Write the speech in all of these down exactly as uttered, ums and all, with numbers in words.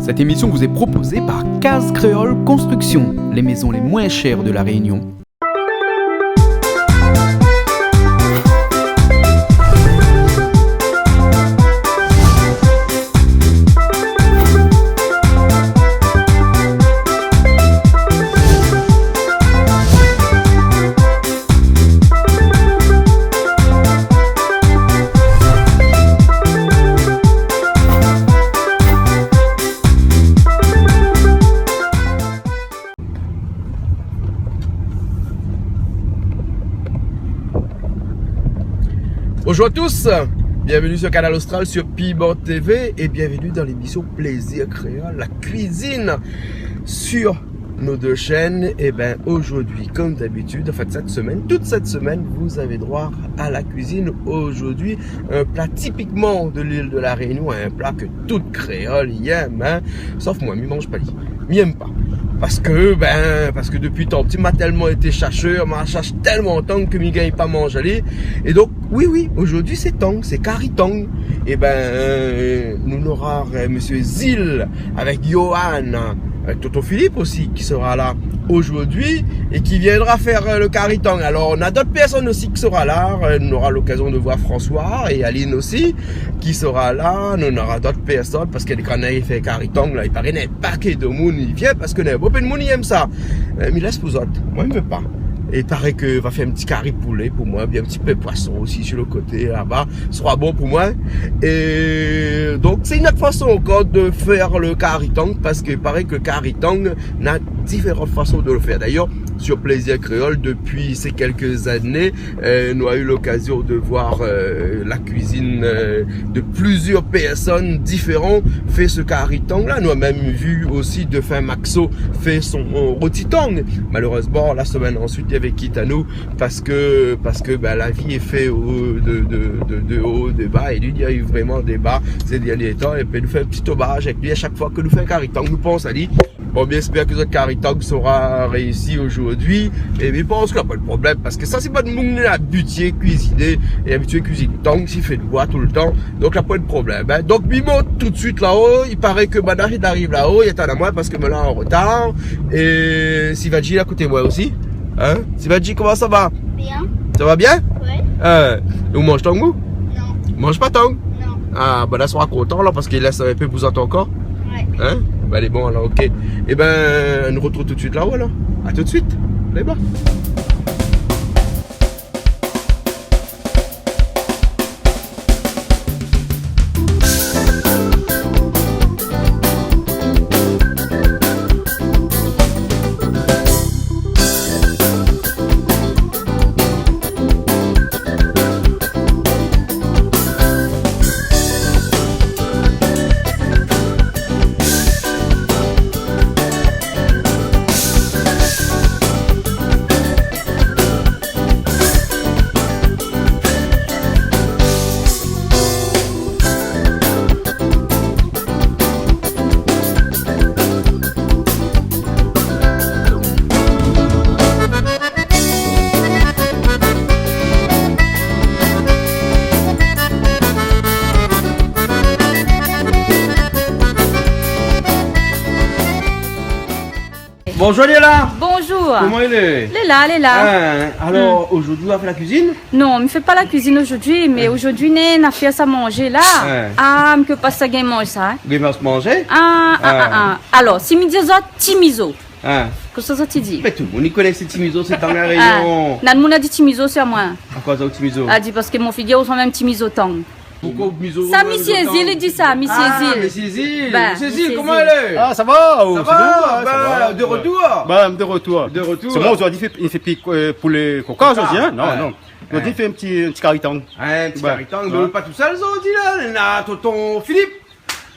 Cette émission vous est proposée par Case Créole Construction, les maisons les moins chères de La Réunion. Bonjour à tous, bienvenue sur Kanal Austral, sur Piment T V et bienvenue dans l'émission Plaisir Créole, la cuisine sur nos deux chaînes. Eh ben, aujourd'hui, comme d'habitude, en fait, cette semaine, toute cette semaine, vous avez droit à la cuisine. Aujourd'hui, un plat typiquement de l'île de la Réunion, un plat que tout kréol i èm, hein. Sof moin, mi manz pa li. Mi èm pa. Parske, ben, parske dopi tan pti, ma tèlman été shèrshèr, ma shèrsh tèlman lontan ke mi gingn pa manz ali. É donk, oui, oui, zordi sé tang, sé kari tang. É ben, euh, nou nora, euh, Monsieur Zil avèk Johan, avèk Tonton Philippe osi, ki sera la zordi é ki viendra fèr, euh, le kari tang. Alor, nou na dot pèrsone osi ki sera la. Euh, nou nora lokazion de voir François é Aline osi, ki sera la. Nou nora dot pèrsone, parske kan i fé kari tang la, i paré na in paké de moun i vien, parske na bonpé de moun i èm sa. Euh, mi lès pou zot. Moin, mi vé pa. É i paré ke va fé in ti kari poulé pou moin, bien in ti pé poison osi sur le koté laba. Sera bon pou moin. É donk, sé in ot fason ankor de fèr le kari tang, parske i paré ke kari tang na diféran fason de le fèr. D'ailleurs, sur Plaisir Créole, depuis ces quelques années, euh, nou la u lokazion de voir, euh, la cuisine, euh, de plusieurs personnes différentes fé se kari tang la. Nou la mèm vu osi Défin Maxo fé son, euh, roti tang. Malheureusement, la semèn ansuit, li la kit anou parske, parske, ben, la vi lé fé o, de, de, de, de o, de ba, é li, li la u vréman dé ba sé dernié tan. É pi nou fé in ti omaz avèk li. A shak foi ke nou fé in kari tang, nou pans ali. Bon, mi èspèr ke zot kari tang sera réisi zordi. É mi pans ke la pa de problèm, parske sa sé pa de moun la abitié kuiziné, é abitié kuizine tang, si fé noir toultan. Donk la pa de problèm, hein. Donk mi mont tout de suit la-o. I paré ke madam i ariv la-o, i atann amoin parske moin la an retar. É Sivadji la koté moin osi. Hein ? Sivadji, koman sa va ? Bien. Sa va bien ? Ouais. Euh, ou manz tang ou ? Non. Manz pa tang ? Non. Ah, ben la, sera kontan la, parske i lès in pé pou zot ankor. Ouais. Hein ? Ben, alé, bon, alor, ok. É ben, nou retrouv tout de suit la-o, alor. A tout de suit. Laba. Bonjour Léla. Bonjour. Koman i lé ? Lé la, lé la. Hein, alor, zordi ou la fé la kuizine ? Non, mi fé pa la kuizine zordi, mé zordi néna in nafèr sa manzé la. Hein. Ah, mi ké pa sa gingn manz sa, hein. Gingn manzé ? Ah, ah, ah, ah. Alor, si mi di azot timizo. Hein. Kosa zot i di ? Mé tout moun i koné sé timizo, sé tang la Rénion. Ah, na moun la di timizo sur moin. Akoz sa, timizo ? La di parske mon figir i rosanm in timizo tang. Poukosa mizo, sa, euh, Monsieur Zil i di sa, Monsieur Zil. Ah, Monsieur Zil. Ben, Monsieur Zil, Monsieur Zil, koman i lé ? Ah, sa va, oh, sa va, sa va, de retour. Ben, de retour. De retour. Sé moin, zordi, i fé, i fé pi, euh, poulé koka zordi, hein ? Non, non. Zordi i fé in ti, in ti kari tang. Ah, in ti kari tang. Ben, mé pa tousèl zordi la, na tonton Philippe.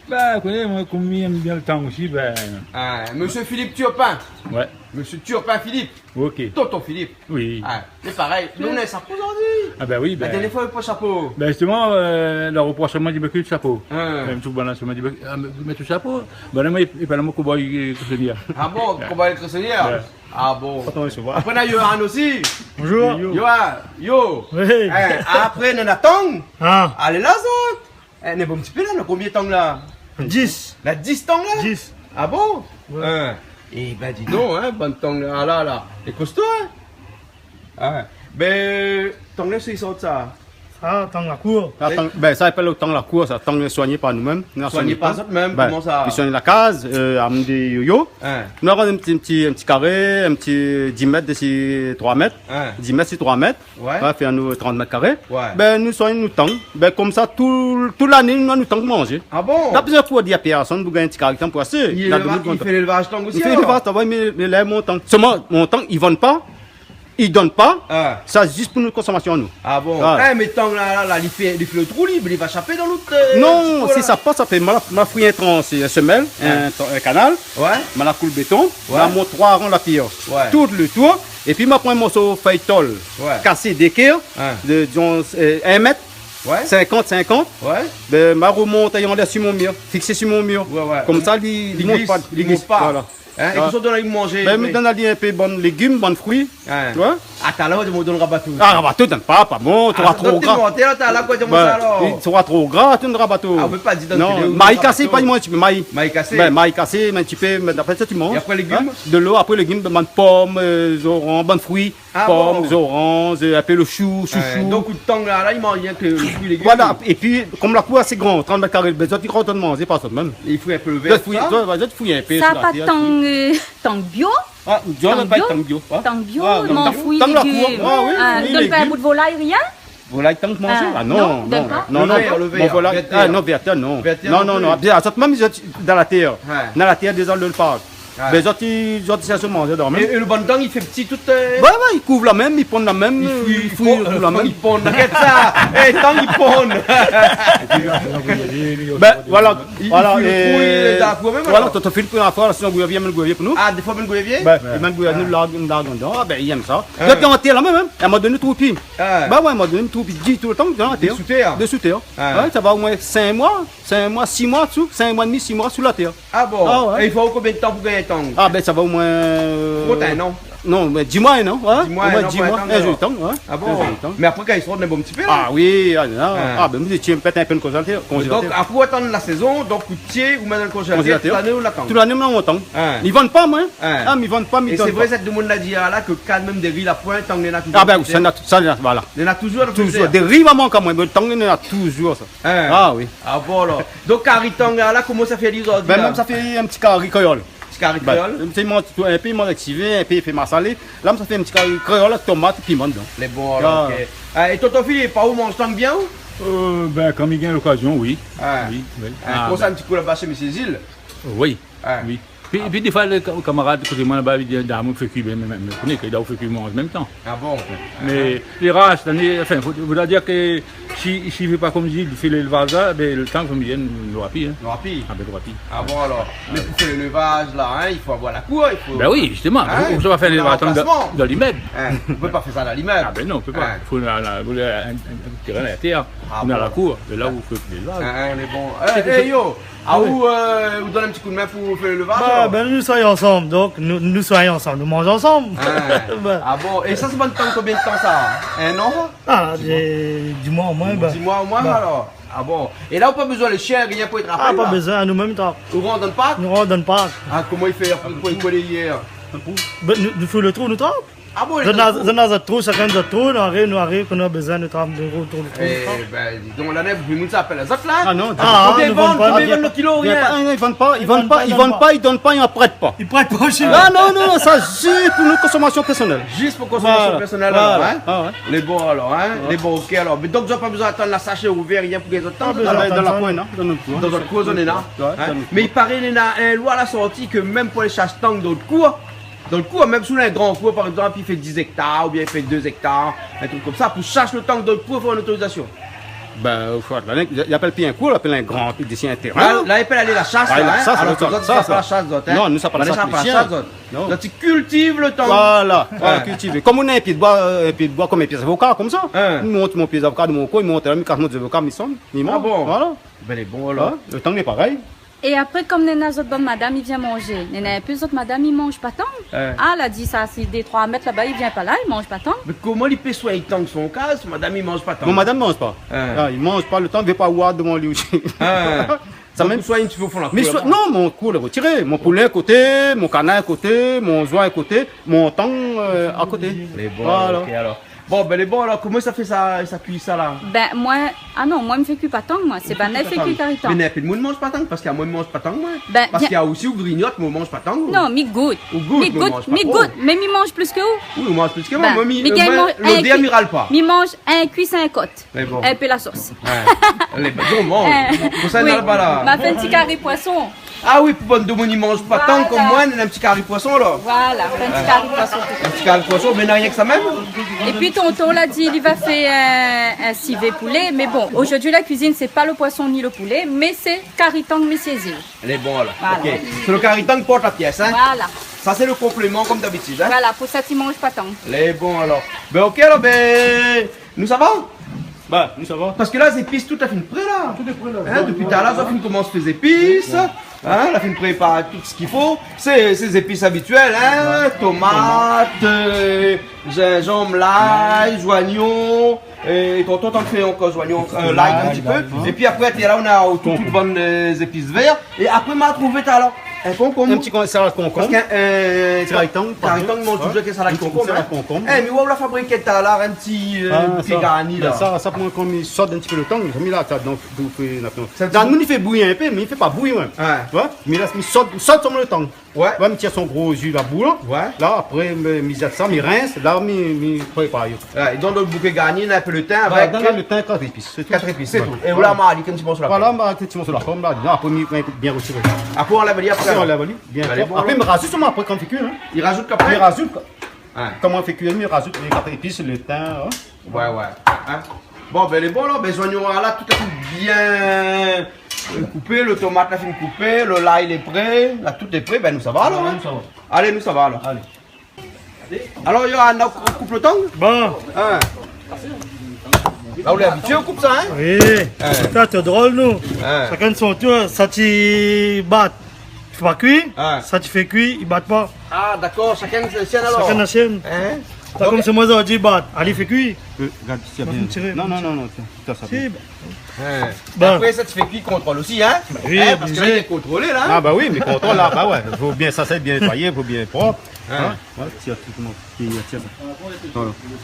Ben, ou koné, moin, konm mi èm bien le tang osi, ben. Ah, Monsieur Philippe Turpin. Ouais. Monsieur Turpin Philippe. Ok. Tonton Philippe. Oui. Ah, sé parèy. Nou néna shapo zordi. Ah ben oui, ben. La dernièr foi, ou la pa shapo. Ben, justement, euh, la roprosh amoin, di, mèt shapo. Hein. Mèm tout bann la, di, mèt, mèt shapo. Ben, la, moin, i, i apèl amoin Cowboy, euh, Cresonnière. Ah bon, Cowboy Cresonnière ? Ouais. Ah bon. Atann, mi sa voir. Apré, na Johan osi. Bonjour. Johan, yo. Oui. Hein, apré, na Nathan. Ah. Alé la, zot. Eh, néna bonpé tang la. Konbien tang la ? Dis. La dis tang la ? Dis. Ah bon ? Ouais. Hein. Eh ben, dis donc, hein, bann tang la, la, la. Lé kosto, hein ? Ah, ben, tang la, sé sort sa. Sa, tang la kour. Sa, tang, ben, sa i apèl tang la kour, sa. Tang soigné par nou mèm. Nou la soigné pa zot mèm, koman sa ? Ben, i soign la kaz, euh, amenn dé yoyo. Hein. Nou la rann in ti, in ti, in ti karé, in ti dis mèt si troi mèt. Hein. Dis mèt si troi mèt. Ouais. Ouais, fé anou trant mèt karé. Ouais. Ben, nou soign nou tang. Ben, konmsa, tout, tout lané, nou, nou tang manzé. Ah bon ? Na pa bezoin pou di a pèrsone pou gingn in ti karé tang pou ashté. I fé lélvaz tang osi, alor ? I fé lélvaz tang, ouais, mé, mé la, mon tang. Solman, mon tang, i vann pa. I donn pa, sa zis pou nout konsomasion, nou. Ah bon ? Voilà. Eh, mé tang la, la, la, li fé, li fé lo trou, li, li va shapé dan lot, euh, ti trou la. Non, si sa pa, sa fé, ma la, ma la fouy in tran, sé in semèl, in, in kanal, ma la koul béton, ma la mont troi ran la pièr. Ouais. Tout lo tour, épi ma pran in morso fèy tol, kasé dé kèr, de, dizon, euh, in mèt, sinkant, sinkant, ben, ma romont ali anlèr si mon mir, fiksé si mon mir. Ouais, ouais. Konmsa, li, li mont pa, li glis pa. Voilà. Hein, é kosa ou donn ali manzé apré ? Ben, mi donn ali in pé bann légim, bann frui. Hein. Tu vois ? Ah, talèr ou di amoin donn rabatou. Ah, rabatou, donn pa, pa bon, sora tro gra. Ben, sora tro gra, donn rabatou. Ah, ou pé pa di dan la télé, ou donn rabatou. Non, maï kasé, pa di amoin in ti pé maï. Maï kasé. Ben, maï kasé, mé in ti pé, mé apré sa, ti manz. É apré, légim ? Hein ? De lo, apré légim, ben, bann pom, euh, zoranz, bann frui. Ah bon ? Pom, zoranz, euh, in pé lo shou, shoushou. Hein, donk, out tang la, la, i manz rienk lo frui, légim. Voilà, épi, konm la kour lé gran, trant mèt karé, ben, zot i rann manzé par zot mèm. I fouy in pé lo vèr, sa ? Zot i fouy, zot i fouy in pé si la tèr. Sa pa tang, euh, tang bio ? Ah, non, pa tang bio, hein. Tang bio, non, tang la kour, légim. Ah oui, oui, légim. Donn pa in bout volay, rien ? Volay tang manzé ? Ah non, non, non, non. Lo vèr, lo vèr, mon volay, vèr tèr. Ah non, vèr tèr, non. Vèr tèr non pli. Non, non, non. Bien, zot mèm, zot, dan la tèr. Ouais. Dan la tèr, dé zot lé pa. Ah. Ben, zot i, zot i sa manzé dormi. É, é lo bann tang, i fé pti tout, euh ? Ouais, ouais, i kouv la mèm, i ponn la mèm, i fouy, i fouy la mèm. I ponn, arèt sa. Eh, tang i ponn. Ben, voilà, voilà, i fouy lo trou, é dan la kour mèm, alor. Voilà, tonton Philippe, la dernièr foi, sinon, gouyèvié, amenn gouyèvié pou nou. Ah, défoi, amenn gouyèvié ? Ben, i amenn gouyèvié, nou larg, nou larg andan. Ah, ben, i èm sa. Hein. Zot i anlèr la mèm, hein. Amoin donn trou pi. Ah. Ben ouais, amoin donn trou pi, di tout lo tan, dan la tèr. Désou tèr ? Désou tèr. Ah. Ouais, sa va omoin sink moi, sink moi, sis moi, sou, sink moi é dmi, sis moi sou la tèr. Ah bon ? Ah ouais. É i fo konbien d'tan pou gingn in tang ? Ah ben, sa va omoin, euh, in an. Non, mé dis moi, non, hein ? Dis moi, omoin in an dis moi, pou in tang, in zoli tang, ouais. Ah bon ? In zoli tang. Mé apré, kan i sort, néna bon ti pé, la. Ah oui, ah, non. Ah. Ah ben, mi di, ti pèt in pé lo konzélatèr, konzélatèr. Donk, apré, ou atann la sézon, donk, ou tir, ou mèt dan lo konzélatèr, konzélatèr, tout lané ou la tang. Tout lané, ou la tang. Hein. Mi vann pa, moin. Hein. Ah, mi vann pa, mi donn pa. É sé vré, zot i di amoin la di, ah, la, ke kan mèm dé ri la poin, tang néna touzour. Ah ben, sa néna, sa néna, voilà. Néna touzour dan lo frizidèr. Touzour. Dé ri, momon, kan mèm, mé tang néna touzour, sa. Hein. Ah oui. Ah bon, alor. Donk, kari tang la, koman sa fé ali zordi la ? Ben, moin, sa fé in ti kari kréol. Ti kari kréol ? Ben, sé mon, in pé, mon aktivé, in pé, fé masalé. La, sa fé in ti kari kréol, tomat, piman dedan. Lé bon, alor, ah, ok. Ah, é tonton Philippe, par ou, manz tang bien, ou ? Euh, ben, kan mi gingn lokazion, oui. Ah. Oui, oui. Ah, konmsa, ben, in ti kou laba shé Mésyé Zil. Oui. Ah. Oui. Pi, pi défoi, lo ka-, kamarad koté moin laba, li di, ah, damou fé kui, ben, mé, mé, mé, koné ke damou fé kui, manz an mèm tan. Ah bon ? Mé lé rar, sèt ané, anfin, fo, voudra dir ke si, si i fé pa konm li di, li fé lélvaz la, ben, lo tan ke mi vien, nou nora pi, hein. Nora pi. Ah ben, nora pi. Ah bon, alor. Mé pou fé lélvaz la, hein, i fo avoir la kour, i fo... Ben oui, zistoman. Hein ? Ou pé pa fé lélvaz dan, dan limèb. Hein, ou pé pa fé sa dan limèb. Ah ben non, ou pé pa. Hein. Fo la, la, la, in, in, in tèrin, la tèr, dan la kour, é la ou fé lélvaz. Hein, hein, mé bon. Eh, eh, yo, ah, ou, euh, ou donn in ti koudmin pou fé lélvaz, alor ? Ben, nou soign ansanm, donk nou, nou soign ansanm, nou manz ansanm. Ah. Ben. Ah bon ? É sa, sé bann tang konbien d'tan, sa ? In an ? Ah, dis moi omoin, ben. Dis moi omoin, alor. Ah bon ? É la, ou pa bezoin lo shien, rien pou trap la ? Ah, pa bezoin, nou mèm i trap. Ou rann dan lo park ? Nou rann dan lo park. Ah, koman i fé pou, pou, pou alé yèr ? Ben, nou, nou fé lo trou, nou trap. Ah bon, zot néna, zot néna zot trou, shakinn zot trou, nou ariv, nou ariv, kan nou la bezoin, nou trap, nou trouv lo trou, nou trap. Eh ben, di donk, la, néna bonpé moun i apèl azot la. Ah non, ah, nou vann pa. Ou vann lo kilo, rien. Ah non, i vann pa, i vann pa, i donn pa, i prèt pa. I prèt pa osi. Ah non, non, non, sa, zis pou nout konsomasion pèrsonèl. Zis pou konsomasion pèrsonèl, alor, hein. Voilà. Ah ouais. Lé bon, alor, hein. Ouais. Lé bon, ok, alor. Mé donk, zot pa bezoin atann la sashé ouvèr, rien pou gingn zot tang, dan la kour, non ? Dan nout kour. Dan nout kour, zot néna. Ouais, dan nout kour. Mé i paré, néna in loi la sorti ke mèm pou alé shèrsh tang dan out kour, dan out kour, mèm si ou néna in gran kour, par égzanp, i fé dis éktar oubien i fé dé éktar, in trik konmsa, pou shèrsh lo tang dan out kour, fo in otorizasion. Ben, fo, la, i apèl pi in kour, i apèl in gran, i désin in tèrin. La, la, i apèl alé la shas, la, hein. Ah, la shas, alor sa, zot, sa, sa pa la shas, zot, hein. Non, nou, sa pa la shas, zot. Non. Zot i kiltiv lo tang. Voilà, voilà, kiltivé. Konm ou néna in pié d'boi, euh, in pié d'boi konm in pié zavoka, konmsa. Hein. Mi mont mon pié zavoka dan mon koin, mi mont la, mi kas mon zavoka, mi sann, mi manz. Ah bon ? Voilà. Ben, lé bon, alor. Hein ? Lo tang lé parèy. É apré, konm néna zot bann madam i vien manzé, néna in pé zot madam i manz pa tang. Hein. Ah, la di sa, si dé troi mèt laba, i vien pa la, i manz pa tang. Mé koman li pé soign tang son kaz, madam i manz pa tang ? Mon madam i manz pa. Hein. Ah, i manz pa lo tang, i vé pa oir dovan li osi. Hein. Sa mèm. Ou soign in ti pé o fon la kour laba. Non, mon kour lé rotiré. Mon poulé in koté, mon kanar in koté, mon zoi in koté, mon tang, euh, a koté. Lé bon, voilà. OK, alor. Bon, bin, lé bon, alor, koman sa fé sa, sa kui sa la ? Bin, moin, ah non, moin, mi fé kui pa tang, moin. Sé banna i fé kui karitang. Mé néna pli moun i manz pa tang, parské moin, mi manz pa tang, moin. Bin, parské bien. Osi, ou grignot, mé ou manz pa tang, ou ? Non, mi gout. Ou gout, mé ou manz pa tro. Mi gout, mé mi manz plis ke ou. Oui, ou manz plis ke moin. Bin, moin, mi, mi gingn manz in kui. Lodèr, mi ral pa. Mi manz in kui, in kot. Mé bon. In pé la sos. Ouais. Lé bon, bon. Euh, pou sa, oui. Nana pa la. Ma fé in ti kari poison. Ah oui, pou bann domoun i manz pa tang konm moin, nana in ti kari poison, la. Voilà, fé in ti kari poison. In ti kari poison, mé nana rienk sa mèm ? Épi tonton la di, li va fé in, in sivé poulé. Mé bon, zordi la kuizine, sé pa lo poison ni lo poulé, mé sé karitang, mé sé zé. Lé bon, la. Voilà. OK. Sé lo karitang i port la piès, hein ? Voilà. Sa, sé lo konpléman, konm dabitid, hein ? Voilà, pou sak i manz pa tang. Lé bon, alor. Bin, OK, alor, bin, Nou sava ? Ba, nou sava. Parské la, zépis, tout la fine pré, la. Tout lé pré, la. Hein, dopi talèr, zot la fine komans fé zépis. Ouais. Hein, la fine prépar tout sak i fo. Sé, sé zépis abitièl, hein. Ouais. Tomat, euh, zinzanm, lay, zoignon. É tonton, tann fé ankor zoignon, euh, lay, in ti pé. Lay, ouais. Épi apré, té la, nana tout, tout bann, euh, zépis vèr. É apré, ma trouvé talèr in konkonm. In ti kon-, salad konkonm. Parské, euh, karitang, karitang, i manz touzour èk salad konkonm, hein. Salad konkonm. Eh, mé ou la fabrik talèr in ti, euh, in ti garni, la. Ah, sa, sa, pou moin, konm i sort in ti pé lo tang, mi la, sa, donk, donk, euh, la, sa, dan nou, i fé bouyi in pé, mé i fé pa bouyi, ouais. Ouais. Ouais, mé la, i sort, i sort son lo tang. Ouais. Ouais, mi tir son gro ji la boul. Ouais. La, apré, mi, mi zèt sa, mi rins, la, mi, mi prépar. Ouais, é donk, lo bouké garni, na in pé lo tin avèk, voilà, dan lo tin, kat zépis, sé tout. Kat zépis, sé tout. Voilà. É ou la, ma, li, konm ti morso la pom. Voilà, ma, ti morso la pom, la, non, apré, mi, mi bien rotiré. Apré, ou anlèv ali apré. Apré, ou anlèv ali, bien prop. Alé, bon. Apré, mi razout solman apré kan i fé kui, hein. I razout apré ? Mi razout, koi. Hein. Koman i fé kui, mi razout lé kat zépis, lo tin, hein. Ouais, ouais. Hein ? Bon, bin, lé bon, la, bin, zoignon, la, tout lé bien, euh, koupé, lo tomat, la fine koupé, lo lay, lé pré, la, tout lé pré, bin, nou sava, la, hein. Ouais, nou sava. Alé, nou sava, la. Alé. Alor, Yohan, nou koup lo tang ? Bon. Hein. La, ou lé abitié, ou koup sa, hein ? Oui. Hein. Sa, sé drol, nou. Hein. Shakinn son tour, sak i bat, i fé pa kui. Hein. Sak i fé kui, i bat pa. Ah, dakor, shakinn son sien, alor. Shakinn son sien. Hein ? Sa, donk, konm sé moin, zordi, bat. Alé, fé kui. Euh, gard, si bien. Fo tiré, non, non, non, non, tiens, tiens, sa. Si, bien. Hein. Bon. Apré, sak i fé kui, kontrol osi, hein ? Ba oui, hein, parské la, oblijé. Li lé kontrolé, la, hein ? Ah, ba oui, mé kontrol, la, ba ouais. Fo bien, sa, sé bien nétoiyé, fo bien prop. Hein. Hein ? Ouais, tir, tir, tir sa. Voilà,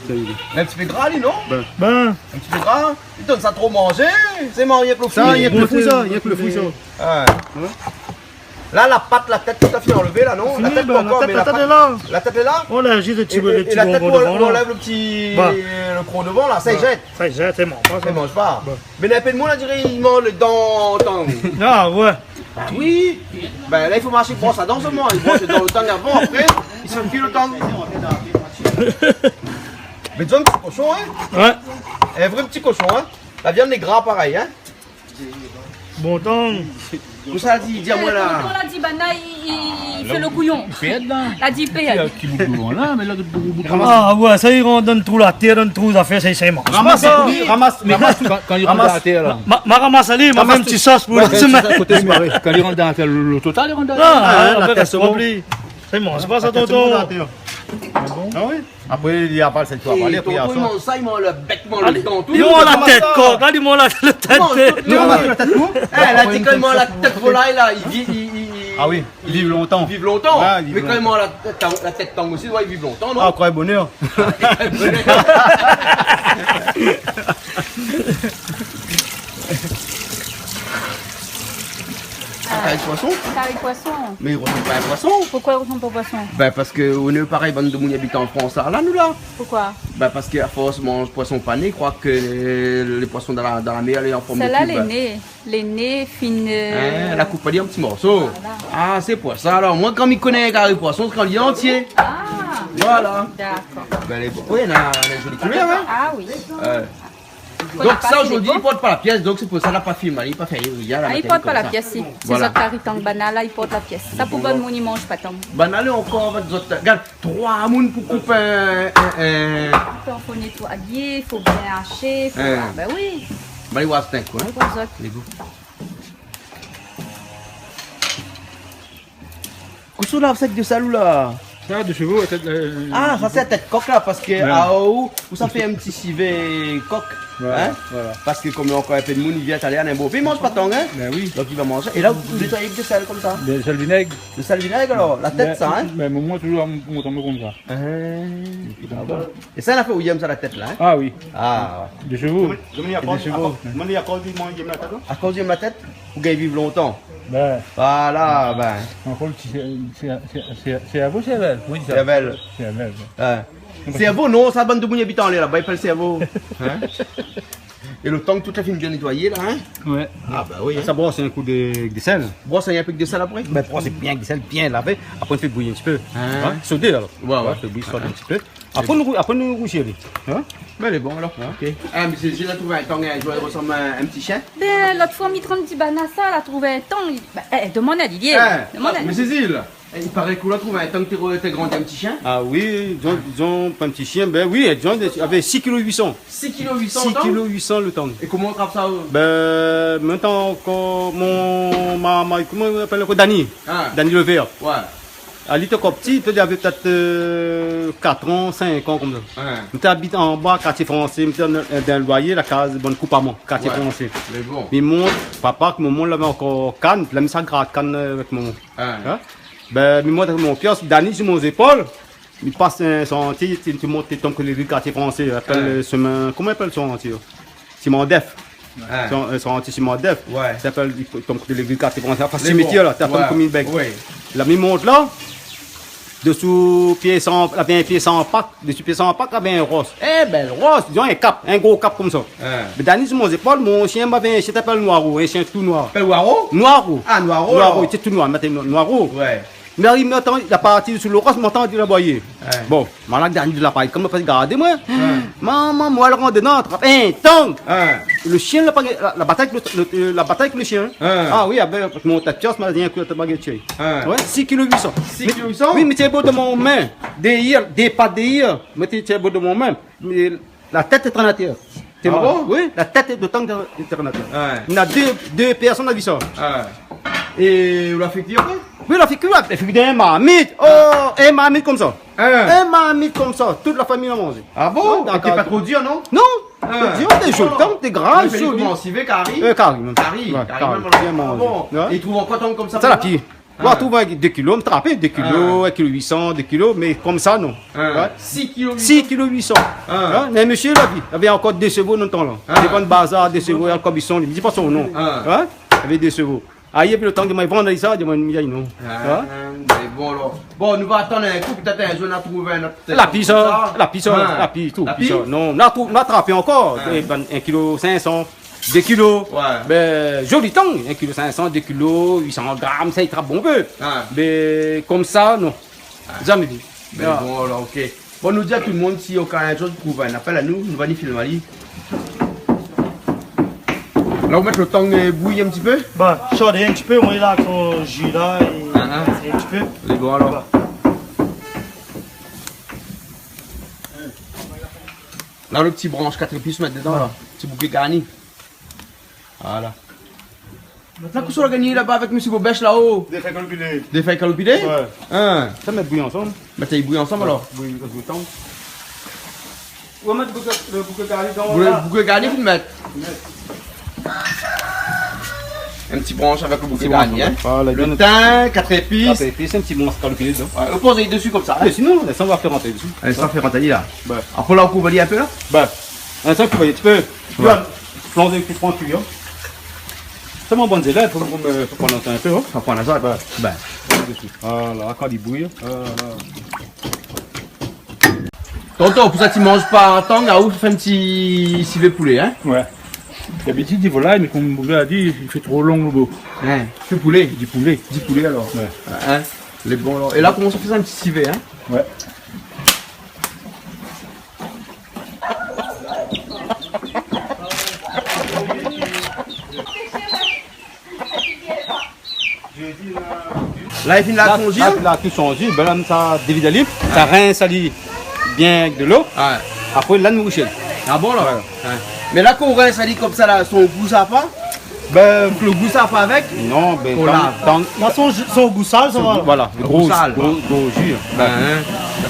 tir, li lé. In ti pé gra, li, non ? Bin. Bin. In ti pé gra. Li donn sa tro manzé. Sé manzé pou lo fri. Sa, rienk lo fri, sa, rienk lo fri, sa. Ouais. Ouais. La, la pat, la tèt, tout la fine anlèv, la, non ? Fini, la tèt, bin, pa ankor, la tèt, mé la pat lé la. La tèt lé la. Voilà, zis lo ti, é, lo ti bonbon dovan, la. É la tèt, ou anlèv lo ti, ba, lo kro dovan, la, sa i zèt. Sa i zèt, sé mor, pa sa. Sa i manz pa. Ba. Mé na in pé d'moun, on diré, i manz lo dan tang. Ah, ouais. Ah oui. Bin, la, i fo marsh bros a dan solman. I bros dan lo tang avan, apré, i fé kui lo tang. Mé di amoin, ti koshon, hein ? Ouais. In vré ti koshon, hein ? La viann lé gra parèy, hein ? Bon tang. Kosa la di, di amoin la. Tonton la di, banna i, i, i fé lo kouyon. Li pèrd la. La di pèrd. Ki bout dovan la, mé la, bout dovan. Ah ouais, sa i rant dan trou la tèr, dan trou zafèr, sa i, sa i manz. Ramas, ramas, ramas tout. Kan, kan li rant dan la tèr la. Ma, ma ramas ali, ma fé in ti sos pou lo simin. Koté simin. Kan li rant dan la tèr, lo, lo total, li rant dan la tèr. Ah, la tèt, sé bon. Sa i manz pa sa, tonton. Ah oui. Apré, li aval, sé toi, avalé, apré, tonton, i manz sa, i manz lo bèk, i manz lo dan, tout. Li manz la tèt kok, la, li manz la, lo tèt. I manz tout, li manz la tèt kok. Eh, la di kan i manz la tèt volay, la, i vi-, i, i, i, ah oui, i viv lontan. I viv lontan. Ouais, i viv lontan. Mé kan i manz la tèt, la tèt tang osi, ouais, i viv lontan, non ? Ah, kroi bonèr. Ah, kari poison ? Kari poison. Mé i rosanm pa in poison. Poukoi i rosanm pa poison ? Bin, parské nou lé parèy bann domoun i abit an Frans, la, nou, la. Poukoi ? Bin, parské a fors manz poison pané, i kroi ke lo poison dan la, dan la mèr, lé an form de kib. Sèt-la lé né, lé né fine, euh, hein, la koup ali an ti morso. Voilà. Ah, sé pou sa, alor. Moin, kan mi koné in kari poison, sé kan li lé antié. Ah. Voilà. Dakor. Bin, lé bon. Oui, na, na zoli koulèr, hein. Ah oui. Euh, Donk sa, zordi, i port pa la piès, donk sé pou sa la pa filmé, la pa fé rien, la. Ah, i port pa la piès, si. Voilà. Sé zot kari tang, banna la, i port la piès. Sa pou bann moun i manz pa tang. Banna la ankor, an fèt, zot, gard, troi moun pou koup in, in, in. Fo nétoiyé, fo bien ashé, fo, ah, bin oui. Bin, i voi, sé in kou, hein. Lé bon. Kosa ou la fé èk de sèl ou la ? Sa, de shevo, la tèt, euh, ah, sa sé la tèt kok la, parské, ouais, a, ou, ou sa fé in ti sivé kok. Voilà, voilà. Parske konm néna ankor in pé d'moun i vien talèr, néna bonpé i manz pa tang, in ? Bin oui. Donk i va manzé. É la, ou nétoy avèk de sèl konmsa ? De sèl vinèg. De sèl vinèg, alor, la tèt, sa, in ? Bin, momon toultan i mont amoin konmsa. In. É sa, la fé ou yèm sa, la tèt, la, in ? Ah oui. Ah, ouais. De shevo. Moin, moin, akoz, moin, akoz i yèm la tèt, non ? Akoz i yèm la tèt, ou gingn viv lontan. Bin. Voilà, bin. Ankor, sé, sé, sé, sé, sé sèrvo, sèrvèl. Koman i di sa ? Sèrvèl. Sèrvèl, ouais. Ouais. Sèrvo, non, sa, bann domoun i abit anlèr laba, i apèl sèrvo. In ? É lo tang, tout la fine bien nétoyé, la, in ? Ouais. Ah, ba oui, in. Sa, bros in kou de, de sèl. Bros in pé de sèl apré ? Bin, bros bien de sèl, bien lavé. Apré, ou fé bouyi in ti pé. Ah. In ? Sodé, alor. Ouais, ouais. Fé bouyi, sodé in ti pé. Apré, nou, apré, nou rouzir ali. In ? Bin, lé bon, alor. In ? Ok. Ah, mésyé Zil la trouv in tang, in zour, i resanm in, in ti shien. Bin, lot foi, mi trann di bann sa, la trouv in tang, li, ba, é, domann ali, li lé, domann ali. Mésyé Zil, é, i paré ke ou la trouv in tang, té, té grandi in ti shien. Ah oui, dizon, dizon, pa in ti shien, bin oui, dizon, avèk sis kilo uit san. Sis kilo uit san, tang ? Sis kilo uit san lo tang. É koman ou trap sa, ou ? Bin, mi antann ankor mon, ma, ma, koman i apèl ankor, Dani. Ah. Dani Levert. Ouais. Ah, li té ankor pti, pétèt li lavé pétèt, euh, kat an, sink an konmsa. Ouais. Mi té abit anba, kartié fransé, mi té dan, dan loyé, la kaz bann koup amoin, kartié fransé. Ouais. Mé bon. Mi mont, papa, ke momon lavé ankor kann, la mi sa grat kann, euh, avèk momon. Ouais. In ? Bin, mi mont avèk mon pios, Dani si mon zépol, mi pas in santié, ti, ti mont, ti tonm kolé kartié fransé, apèl, euh, shemin, koman i apèl son santié ? Siman Dèf. Ouais. Son, euh, son santié Siman Dèf. Ouais. I apèl, i tonm kolé kartié fransé, anfin, simityèr la, té atann konm in bèg. Ouais. La mi mont la, désou pié san, lavé in pié san pak, désou pié san pak, lavé in ros. In bèl ros, dizon in kap, in gro kap konmsa. Ouais. Mé Dani si mon zépol, mon shien, ma vien, shien té apèl Noiro, in shien tou noir. Apèl Waro ? Noiro. Ah, Noiro, alor. Noiro, li té tou noir, mé té no-, Noiro. Ouais. Mi ariv, mi antann, la parti sou lo ros, mi antann di la boyé. Ouais. Bon, ma la gingn di la pay, konm pa gardé moin. Ouais. Momon, moin la rant dedan, trap in tang. Ouais. Lo shien, la pa, la, la batay avèk lo, lo, euh, la batay avèk lo shien. Ouais. Ah oui, avèk mon tatios, ma di in kou, la bagay tjé. Ouais. Ouais, sis kilo uit san. Sis kilo uit san ? Mé, oui, mé té bo dan mon min. Dèrièr, dé pat dèrièr. Mé té, té bo dan mon min. Mé la tèt té trann atèr. Ah bon ? Oui, la tèt de tang té trann atèr. Ouais. Néna dé, dé pèrsone la vi sa. Ouais. É ou la fé kui apré ? Oui, la fé kui, la fé kui dan in marmit. Ah. Oh, in marmit konmsa. Ouais. In marmit konmsa, tout la famiy la manzé. Ah bon ? Ouais, dakor. Té pa tro dir, non ? Non. Ouais. Té dir, té zoli, tang, té gra, zoli. Mé koman, sivé, kari ? Euh, kari, mèm. Kari, ouais, kari, kari, mèm, alor. Bien manzé. Ah bon ? Ouais. É i trouv ankor tang konmsa ? Sa la pi. Ah. Ou la trouv avèk dé kilo, mi trap dé kilo, ah, in kilo uit san, dé kilo, mé konmsa, non. Ah. Ouais. Sis kilo uit san. Sis kilo uit san. Ah. Hein, mé mésyé la vi, lavé ankor dé shevo dan tan la. Ah. Dévan bazar, dé shevo, ankor bison, mi di pa son non. Ah. Hein ? Lavé dé shevo. Ayèr, pi lo tan ke moin vann sa, di moin, mi di non. Ah, hein ? Mé bon, alor. Bon, nou va atann in kou, pétèt in zour nou va trouv in ot. La pi sa, la pi sa, la pi, tout, la pi sa. Non, nou la trouv, nou la trapé ankor, ah, é, ben, in kilo sink san. Dé kilo. Ouais. Ben, zoli tang, in kilo sink san, dé kilo, uit san gram, sa i trap bonpé. Ah. Mé konmsa, non. Ah. Zamé vi. Mé bon, alor, ok. Bon, nou di a tout lo moun, si oka in zour trouv, in apèl anou, nou va ni film ali. La, ou mèt lo tang, euh, bouyi in ti pé ? Ben, shodé in ti pé, moin la, son ji la, é, ah, ah, in ti pé. Lé bon, alor. Ben. La, lo ti bransh kat épis, mèt dedan, voilà, la. Ti bouké garni. Voilà. La, kosa ou la gingn laba avèk mésyé Bobèch la-o ? Dé fèy kaloupilé. Dé fèy kaloupilé ? Ouais. Hein. Sa mèt bouyi ansanm. Mèt sa i bouyi ansanm, alor. Bouyi, bouyi lo tang. Ou va mèt bouké, lo bouké garni dan la. Bouké garni, ou mèt. Mèt. In ti bransh avèk lo bouké garni, hein. Voilà, lo tin, kat épis. Kat épis, in ti bransh kaloupilé dedan. Ouais, ou poz ali dési konmsa, hein. Mé sinon, sa va fé rant ali dési. Alé, sa fé rant ali la. Ouais. Apré la, ou kouv ali in pé la. Ben, in ti kou, in ti pé. Ouais. Plonzé, pi pran kui, hein. Sé mon bann zélèv, fo, fo, fo pran in pé, hein. Fo pran sa, ben. Voilà, kan li bouyi, hein. Voilà. Tonton, pou sa ti manz pa tang, a ou fé in ti sivé poulé, hein ? Ouais. Dabitid, di volay, mé konm Bobèch la di, i fé tro long lo bo. Hein, fé poulé. Di poulé. Di poulé, alor. Ouais. Hein ? Lé bon, alor. É la, koman sa fé sa, in ti sivé, hein ? Ouais. La, li fini la, la, son ji, la, hein ? La, tout son ji, ben la, sa dévid ali, sa rins ali bien avèk dolo. Ouais. Apré, la, nou boush ali. Ah bon, la ? Ouais. Ouais. Mé la, kan ou rins ali konmsa, la, son gou sa pa ? Ben, lo gou sa pa avèk ? Non, ben, ou kan, lav. Kan la son, son gou sal, sa va. Voilà, lo gou gro, sal. Gro, gro ji, hein. Ben, hein.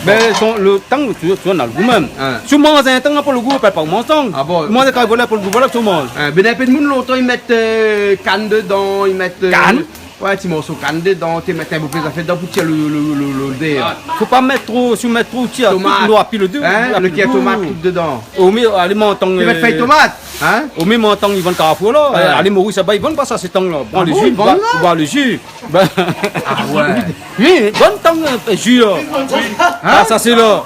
Bin, son, lo tang, toujour, toujour na lo gou mèm. Hein. Si ou manz in tang, na pa lo gou, apèl pa ou manz tang. Ah bon ? Ou manz kari volèr, pa lo gou volèr, si ou manz. Hein, bin, in pé d'moun lontan, i mèt, euh, kann dedan, i mèt, euh, Kann ? Ouais, ti morso kann dedan, té mèt in bonpé zafèr dedan pou tir lo, lo, lo, lo dèr. Fo pa mèt tro, si ou mèt tro, ou tir tout lo, api lo dé, hein, api lo kèr tomat, tout dedan. Ou mèt, alé, man tang, fé fèy tomat, hein ? Ou mèt man tang, i vann Carrefour la. Ouais. Alé Moris laba, i vann pa sa, sé tang la. Ah bon, i vann la ? Boi lo ji. Bin, ah ouais. Oui, bann tang, euh, ji la. Hein ? Ah, sa sé la.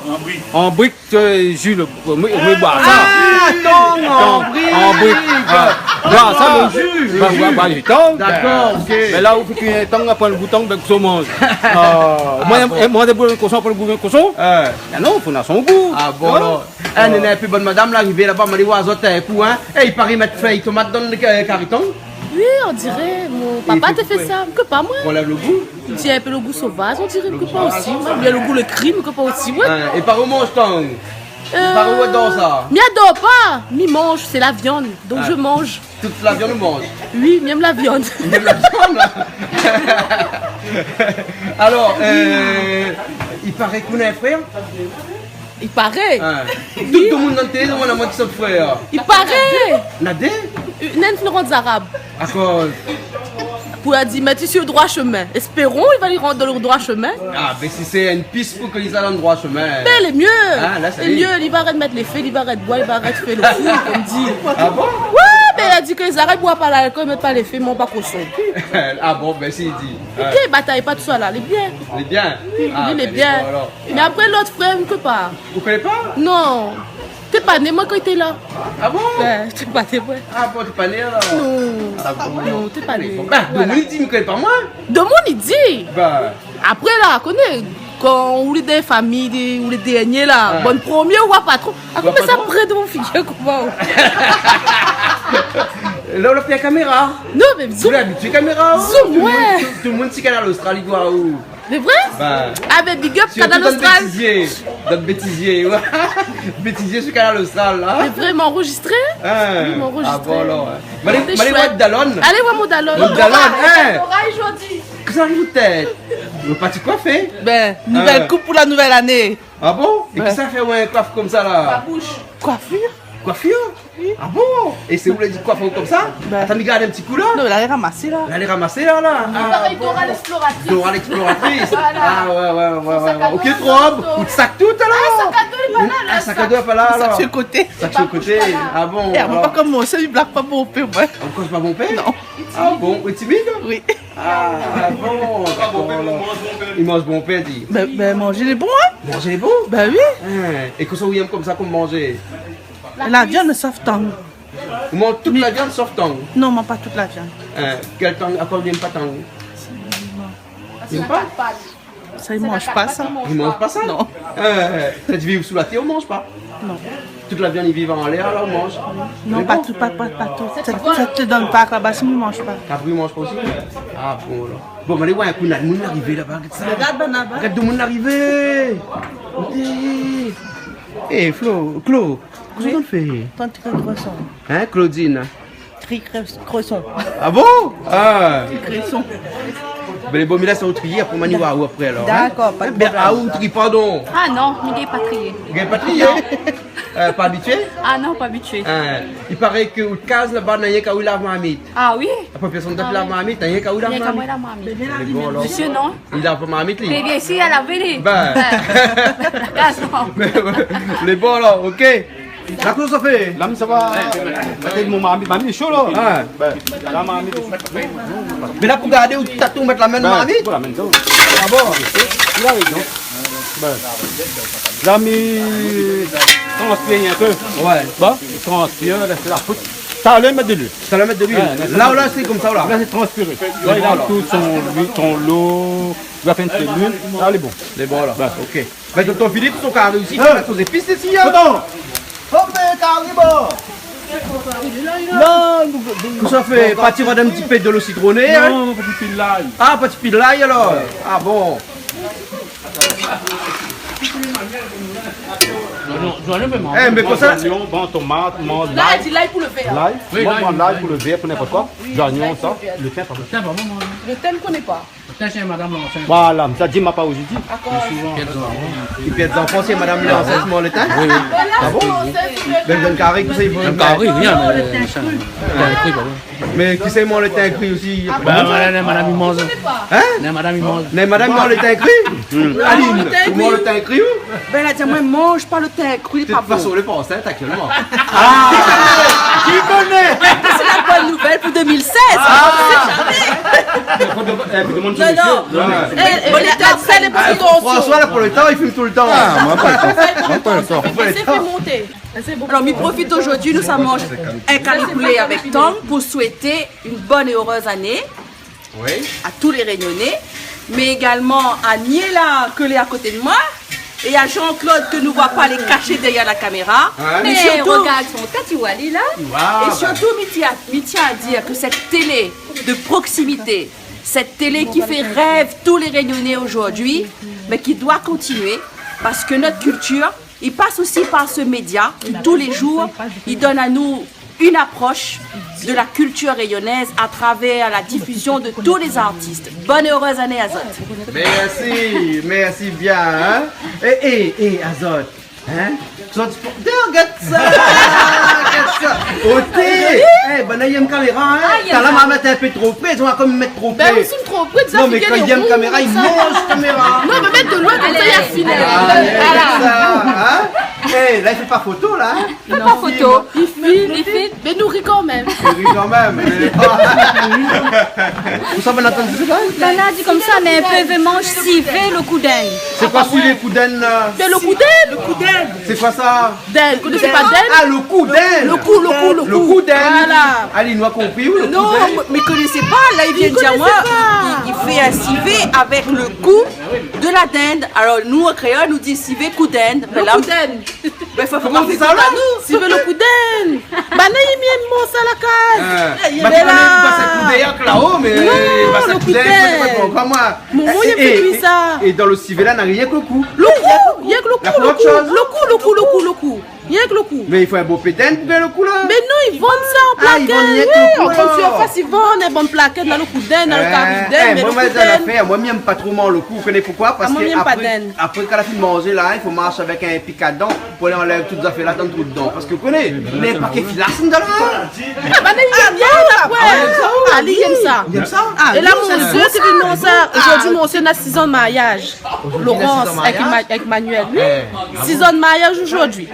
An brik, euh, ji la. Moin, moin boi sa. Ah, tang an brik. An brik. Ah. Boi sa, lo ji. Boi, boi, boi lo ji tang. D'accord, ok. Mé la, ou fé kui in tang, apré lo gou tang, bin, kosa ou manz. Ah, moin, bon. Moin, dé boul koson, apré lo gou koson. Ah non, fo na son gou. Ah bon, alor. Eh, néna in pé bann madam la, arivé laba, ma di oir azot, in kou, hein. Eh, i paré i mèt fèy tomat dan lo, euh, kari tang. Oui, on dirait, mon papa té fé sa, mi koné pa moin. Pou anlèv lo gou. Li di in pé lo gou sovaz, on dirait, mi koné pa osi. Oubien lo gou lo kri, mi koné pa osi, ouais. Hein, é par ou manz tang ? Euh, par ou ador sa ? Mi ador pa, mi manz, sé la viann, donk mi manz. Tout la viann ou manz ? Oui, mi èm la viann. Mi èm la viann. Alor, euh, i paré k'ou néna in frèr ? I paré. Hein. Oui. Tout domoun dan télé, domoun la mèt son frèr. I paré. Na dé ? Néna in fine rant zarab. Akoz ? Pou la di, mèt ali si lo droi shemin. Espérons, li va rant dan lo droi shemin. Ah, bin, si sé in pis pou ke li sa dan lo droi shemin. Bin, lé myé. Ah, la, sa lé myé, li va arèt mèt lo fé, li va arèt boir, li va arèt fé lo fou, konm di. Ah bon ? Ouais, bin, la di ke zarab i boi pa lalkol, i mèt pa lo fé, i manz pa koson. Ah bon, bin, si li di. Li batay pa tout sa la, lé bien. Lé bien. Oui, ah, lé bien. Mé apré, lot frèr, mi koné pa. Ou koné pa ? Non. Té pa né, moin, kan li té la. Ah bon ? Bin, té pa né, moin. Ah bon, té pa né, alor ? Non. Ah bon ? Non, té pa né. Bon, bin, domoun i di, mi koné pa, moin. Domoun i di. Bin. Apré la, koné, kan ou lé dan fami, ou lé dèrnié la, bann promié, ou oi pa tro. Apré, ou oi pa tro. Sa pré dovan figir, koman ? La, ou la fé kaméra. Non, mé zoom. Ou lé abitié kaméra. Zoom, ouais. Tout, tout domoun si Kanal Austral i oi aou. Sé vré ? Bin, ah, bin, big up, Kanal Austral. Sirtou dan bétizié. Dan bétizié, ouais. Bétizié su Kanal Austral, la. Sé vré, ma anrozistré ? Hein. Oui, ma anrozistré. Ah bon, alor, hein. Mé alé, mé alé oir dalone. Alé oir mon dalone. Mon dalone, hein. Kosa i ariv out tèt ? Ou la parti koifé ? Bin, nouvèl koup pou la nouvèl ané. Ah bon ? É kisa i fé aou in koif konmsa la ? Koifir. Koifir ? Ah bon ? É sé ou la di koif aou konmsa ? Bin. Atann, mi gard in ti kou la. Non, mé la lé ramasé la. La lé ramasé la, la. Ah bon. Dora l'exploratrice. Dora l'exploratrice. Voilà. Ah ouais, ouais, ouais, ouais. Son sak a do, OK, tro rob, out sak tout alor. Ah, sak a do lé pa la, la. Ah, sak a do lé pa la alor. Sak su lo koté. Sak su lo koté. Ah bon, alor. É avan pa komans, mi blag pa bonpé, moin. Ankor pa bonpé ? Non. Ah bon, ou lé timid ? Oui. Ah bon, dakor alor. I manz bonpé, di. Bin, bin, manzé lé bon, hein ? Manzé lé bon ? Bin oui. Hein, é kosa ou èm konmsa konm manzé ? La viann, sof tang. Ou manz tout la viann, sof tang ? Non, mi manz pa tout la viann. Hein, kèl tang, akoz ou èm pa tang ? Ou èm pa ? Sa, i manz pa sa. I manz pa sa ? Non. Hein, sa, i viv sou la tèr, ou manz pa ? Non. Tout la viann i viv anlèr, alor ou manz ? Non, pa tout, pa, pa, pa tout. Sa, sa té dan park laba, mi manz pa. Kabri, ou manz pa osi ? Ah bon, alor. Bon, mé alé oir in kou, na domoun arivé laba, gard sa. Gard banna laba. Gard domoun arivé. É, Flo, Klo, kosa ou fé ? Tante, ti kri kroson. Hein, Claudine ? Ti kri kros-, kroson. Ah bon ? Ah. Ti kri kroson. Bin, lé bon, mi lès aou trié, apré ma ni oir aou apré alor, hein ? Dakor, pa de problèm. Bin, ah, ou tri, pardon. Ah non, mi gingn pa trié. Ou gingn pa trié ? Non. Euh, pa abitié ? Ah non, pa abitié. Hein, i paré ke out kaz laba, na rienk aou i lav marmit. Ah oui. Apré pèrsone dot i lav marmit, na rienk aou i lav marmit. Rienk amoin i lav marmit. Lé bon alor. Mésyé, non ? Li lav pa marmit, li ? Mé bien sir, la lavé, li. Bin. Lé bon alor, OK. La, kosa ou fé ? La, mi sava. Pétèt mon marmit, marmit lé sho la. Ah. Bin, la, marmit lé sho. Mé la, pou gardé, ou ta tou mèt la min dan marmit ? Bin, pou la min dan. Ah bon ? La, oui, non. Bin. La, mi transpir in pé. Ouais. Bon, transpir, lès la fout. Talèr mèt de luil. Talèr mèt de luil. Ouais, la, la, sé konmsa, la. La, sé transpiré. Lé bon, la, la. Tout son luil, son lo, la fé in ti luil. La, lé bon. Lé bon, la. Bin. OK. Bin, tonton Philippe, son kari osi, i mèt son zépis isi, hein. Tonton. Hop, kari, bon. Non, nou, nou, kosa ou fé, pa ti vwar in ti pé dolo sitroné, hein ? Non, pa ti pil lay. Ah, pa ti pil lay, alor. Ouais. Ah bon. Zoignon, zoignon, mé manz. Eh, mé pou sa, zoignon, bon, tomat, manz. La, lay. Di lay pou lo vèr. Lay. Oui, moin, lay, moin, lay pou lo vèr, pou ninport koi. Oui, zoignon, lay pou lo vèr. Lo tin, pa bon. Lo tin, pa bon, moin. Lo tin, mi koné pa. Sa sé madam Lansèt. Voilà, sa di ma pa osi di. Li pèrd zanfan, sé madam Lansèt i manz lo tin ? Oui, oui. Ah bon ? Bin, dan lo kari, kosa i fo ? Dann kari, rien, mé sa, tin kri, pardon. Mé kisa i manz lo tin kri osi ? Bin, voilà, la madam i manz. Hein ? La madam i manz. La madam i manz lo tin kri ? Aline, i manz lo tin kri ou ? Bin, la di amoin, manz pa lo tin kri, lé pa bon. Tout fason, lé pa ansint aktièlman. Ah ! Ki koné ? Sé la bone nouvèl pou deux mille seize. Ah ! On sait jamais. Fo demann, eh, fo demann son mésyé. Non, non. Eh, eh, François, la, pou lo tan, li fim toultan. Ah, moin pa lo tan. Moin pa lo tan. Alor, mi profit zordi, nou sa manz in kari poulé avèk tang pou souété une bonne et heureuse année. Oui. À tous les Réunionnais, mais également à Niela, ke lé a koté de moin, é a Jean-Claude, ke nou voi pa, lé kashé dèrièr la kaméra. Ouais. Mé sirtou, regard son kat, ou voi ali la. Waouh. É sirtou, mi tien, mi tien a dir ke sèt télé de proximité, sèt télé ki fé rèv tout lé Rényoné zordi, mé ki doi kontinié, parske nout kiltir, i pas osi par se média ki, tou lé zour, i donn anou une approche de la culture réunionnaise à travers la diffusion de tous les artistes. Bonne et heureuse année azot. Mèrsi, mèrsi bien, hein. Eh, eh, eh, azot, hein. Zot, regard sa, regard sa. Oté. Eh, banna i yèm kaméra, hein. Ah, i yèm sa. Talèr ma mèt in pé tro pré, zot la kom mèt tro pré. Bin, ou lé tro pré, sa. Non, mé kan i yèm kaméra, i manz kaméra. Non, mé mèt de loin, komsa, i fini. Alé. Voilà. Sa, hein. Eh, la, i fé pa foto, la, hein. Fé pa foto. Non, film. I fim, i fim. Mé nou ri kanmèm. Nou ri kanmèm, mé... Ou sa, banna la di konmsa, mé in pé vé manz sivé lo kou dinn. Sé koi sivé kou dinn, la ? Mé lo kou dinn. Lo kou dinn. Sé koi sa ? Dinn, ou koné pa dinn ? Ah, lo kou dinn. Lo kou, lo kou, lo kou. Lo kou dinn. Voilà. Alé, nou la konpri, lo kou dinn. Non, mi koné pa. La, i vien dir amoin, i, i fé in sivé avèk lo kou de la dinde. Alor, nou, an kréol, nou di sivé kou dinn. Lo kou dinn. Mé la, mé fo, fo pa fé tout anou. Koman i di sa, la ? Sivé lo kou dinn. Banna i yèm manz sa la kaz. Ah. Eh, mé banna i di pa sa kou dinn, la-o, mé... Non, pa sa lo kou dinn, dinn. Sé pa moin. Momon i yèm kui sa. É, é dan lo sivé la, na rienk lo kou. Lo kou, rienk lo kou, lo kou, lo kou, lo kou, lo kou. Rienk lo kou. Mé i fo in bo pé dinn pou gingn lo kou, la. Mé non, i vann sa an plakèt. Ah, i vann rienk lo kou, alor. Wi, an grann sirfas, i vann in bon plakèt, na lo kou dinn, na lo kari dinn, mé lo kou dinn. Eh, moin, moin, dan lafèr, moin, mi yèm pa tro manz lo kou. Ou koné poukoi ? Ah, moin, mi yèm pa dinn. Parske apré, apré, kan la fine manzé, la, i fo marsh avèk in pik adan pou alé anlèv tout zafèr la, dan trou dedan. Parske ou koné, néna in pakèt filas dedan, la. Ah, banna i yèm bien, la, apré. Ah, i yèm sa. I yèm sa ? Ah, é la, mon zié, sé ke non, sa, zordi, mon zié, na sizan mariaz. Zordi, na sizan mariaz ? Laurence, avèk Ma-, avèk Manuel, wi. Eh, ah bon ? Sizan mariaz zordi.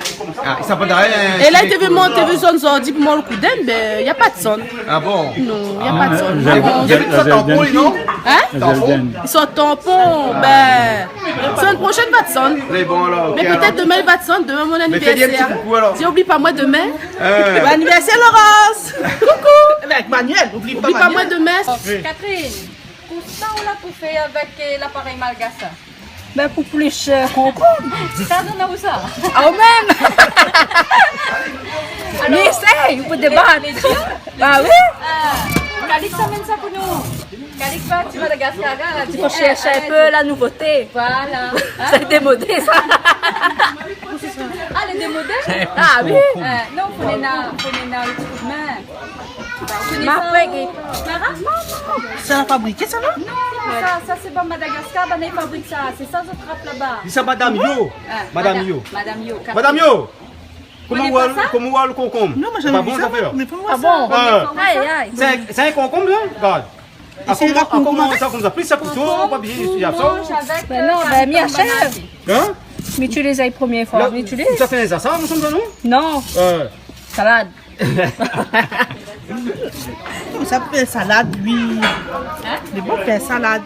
Ah, sa pa d'arien, hein. É la, té vé manz, té vé sann zordi pou manz lo kou dinn, bin, na pa de sann. Ah bon ? Non, na pa de sann. Ah, zèl dinn. Zèl dinn. Hein ? Zèl dinn. Zèl dinn. Bin, semèn proshèn, va de sann. Lé bon, alor, ok, alor. Mé pétèt domin, va de sann. Domin, mon anivèrsèr. Mé fé ali in ti koukou, alor. Di, oubli pa moin domin. Euh. Bon anivèrsèr, Laurence. Koukou. Avèk Manuel, oubli pa moin domin. Oubli pa Manuel. Catherine, kosa ou la pou fé avèk, euh, laparèy malgash, sa ? Bin, pou plis, euh, konprann. Sa, donn aou sa. Ah, ou mèm. Alor, mi éséy, ou pé débat. Mé, mé Dieu, ah wi. Euh, Calix amenn sa pou nou. Calix va ti Madagascar, la, la di, fo shèrsh in pé la nouvoté. Voilà. Hein ? Sé démodé, sa. Ah, lé démodé ? Ah wi. Euh, non, fo néna, fo néna in ti kou d'min. Mé apré, Clara ? Sa la fabriké, sa, non ? Non, non, sa, sa sé pa Madagascar, banna i fabrik sa. Sé sa zot i trap laba. Di sa, madam Yo. Ah, madam, madam Yo. Madam Yo. Koman ou voi, koman ou voi lo konkonm ? Non, moin, mi koné pa sa, mé fo mi voi sa. Ah bon ? Ay, ay. Sé, sé in konkonm, sa ? Gard. Koman sa, konmsa, pli sa kouto, pa bien, i fo sa. Bin non, bin, mi ashèv. Hein ? Mi itiliz la promié foi, mi itiliz. Sa sé in zasar, nou, sa, non ? Non. Euh. Salad. Sa pou fé salad, wi. Hein ? Lé bon pou fé salad.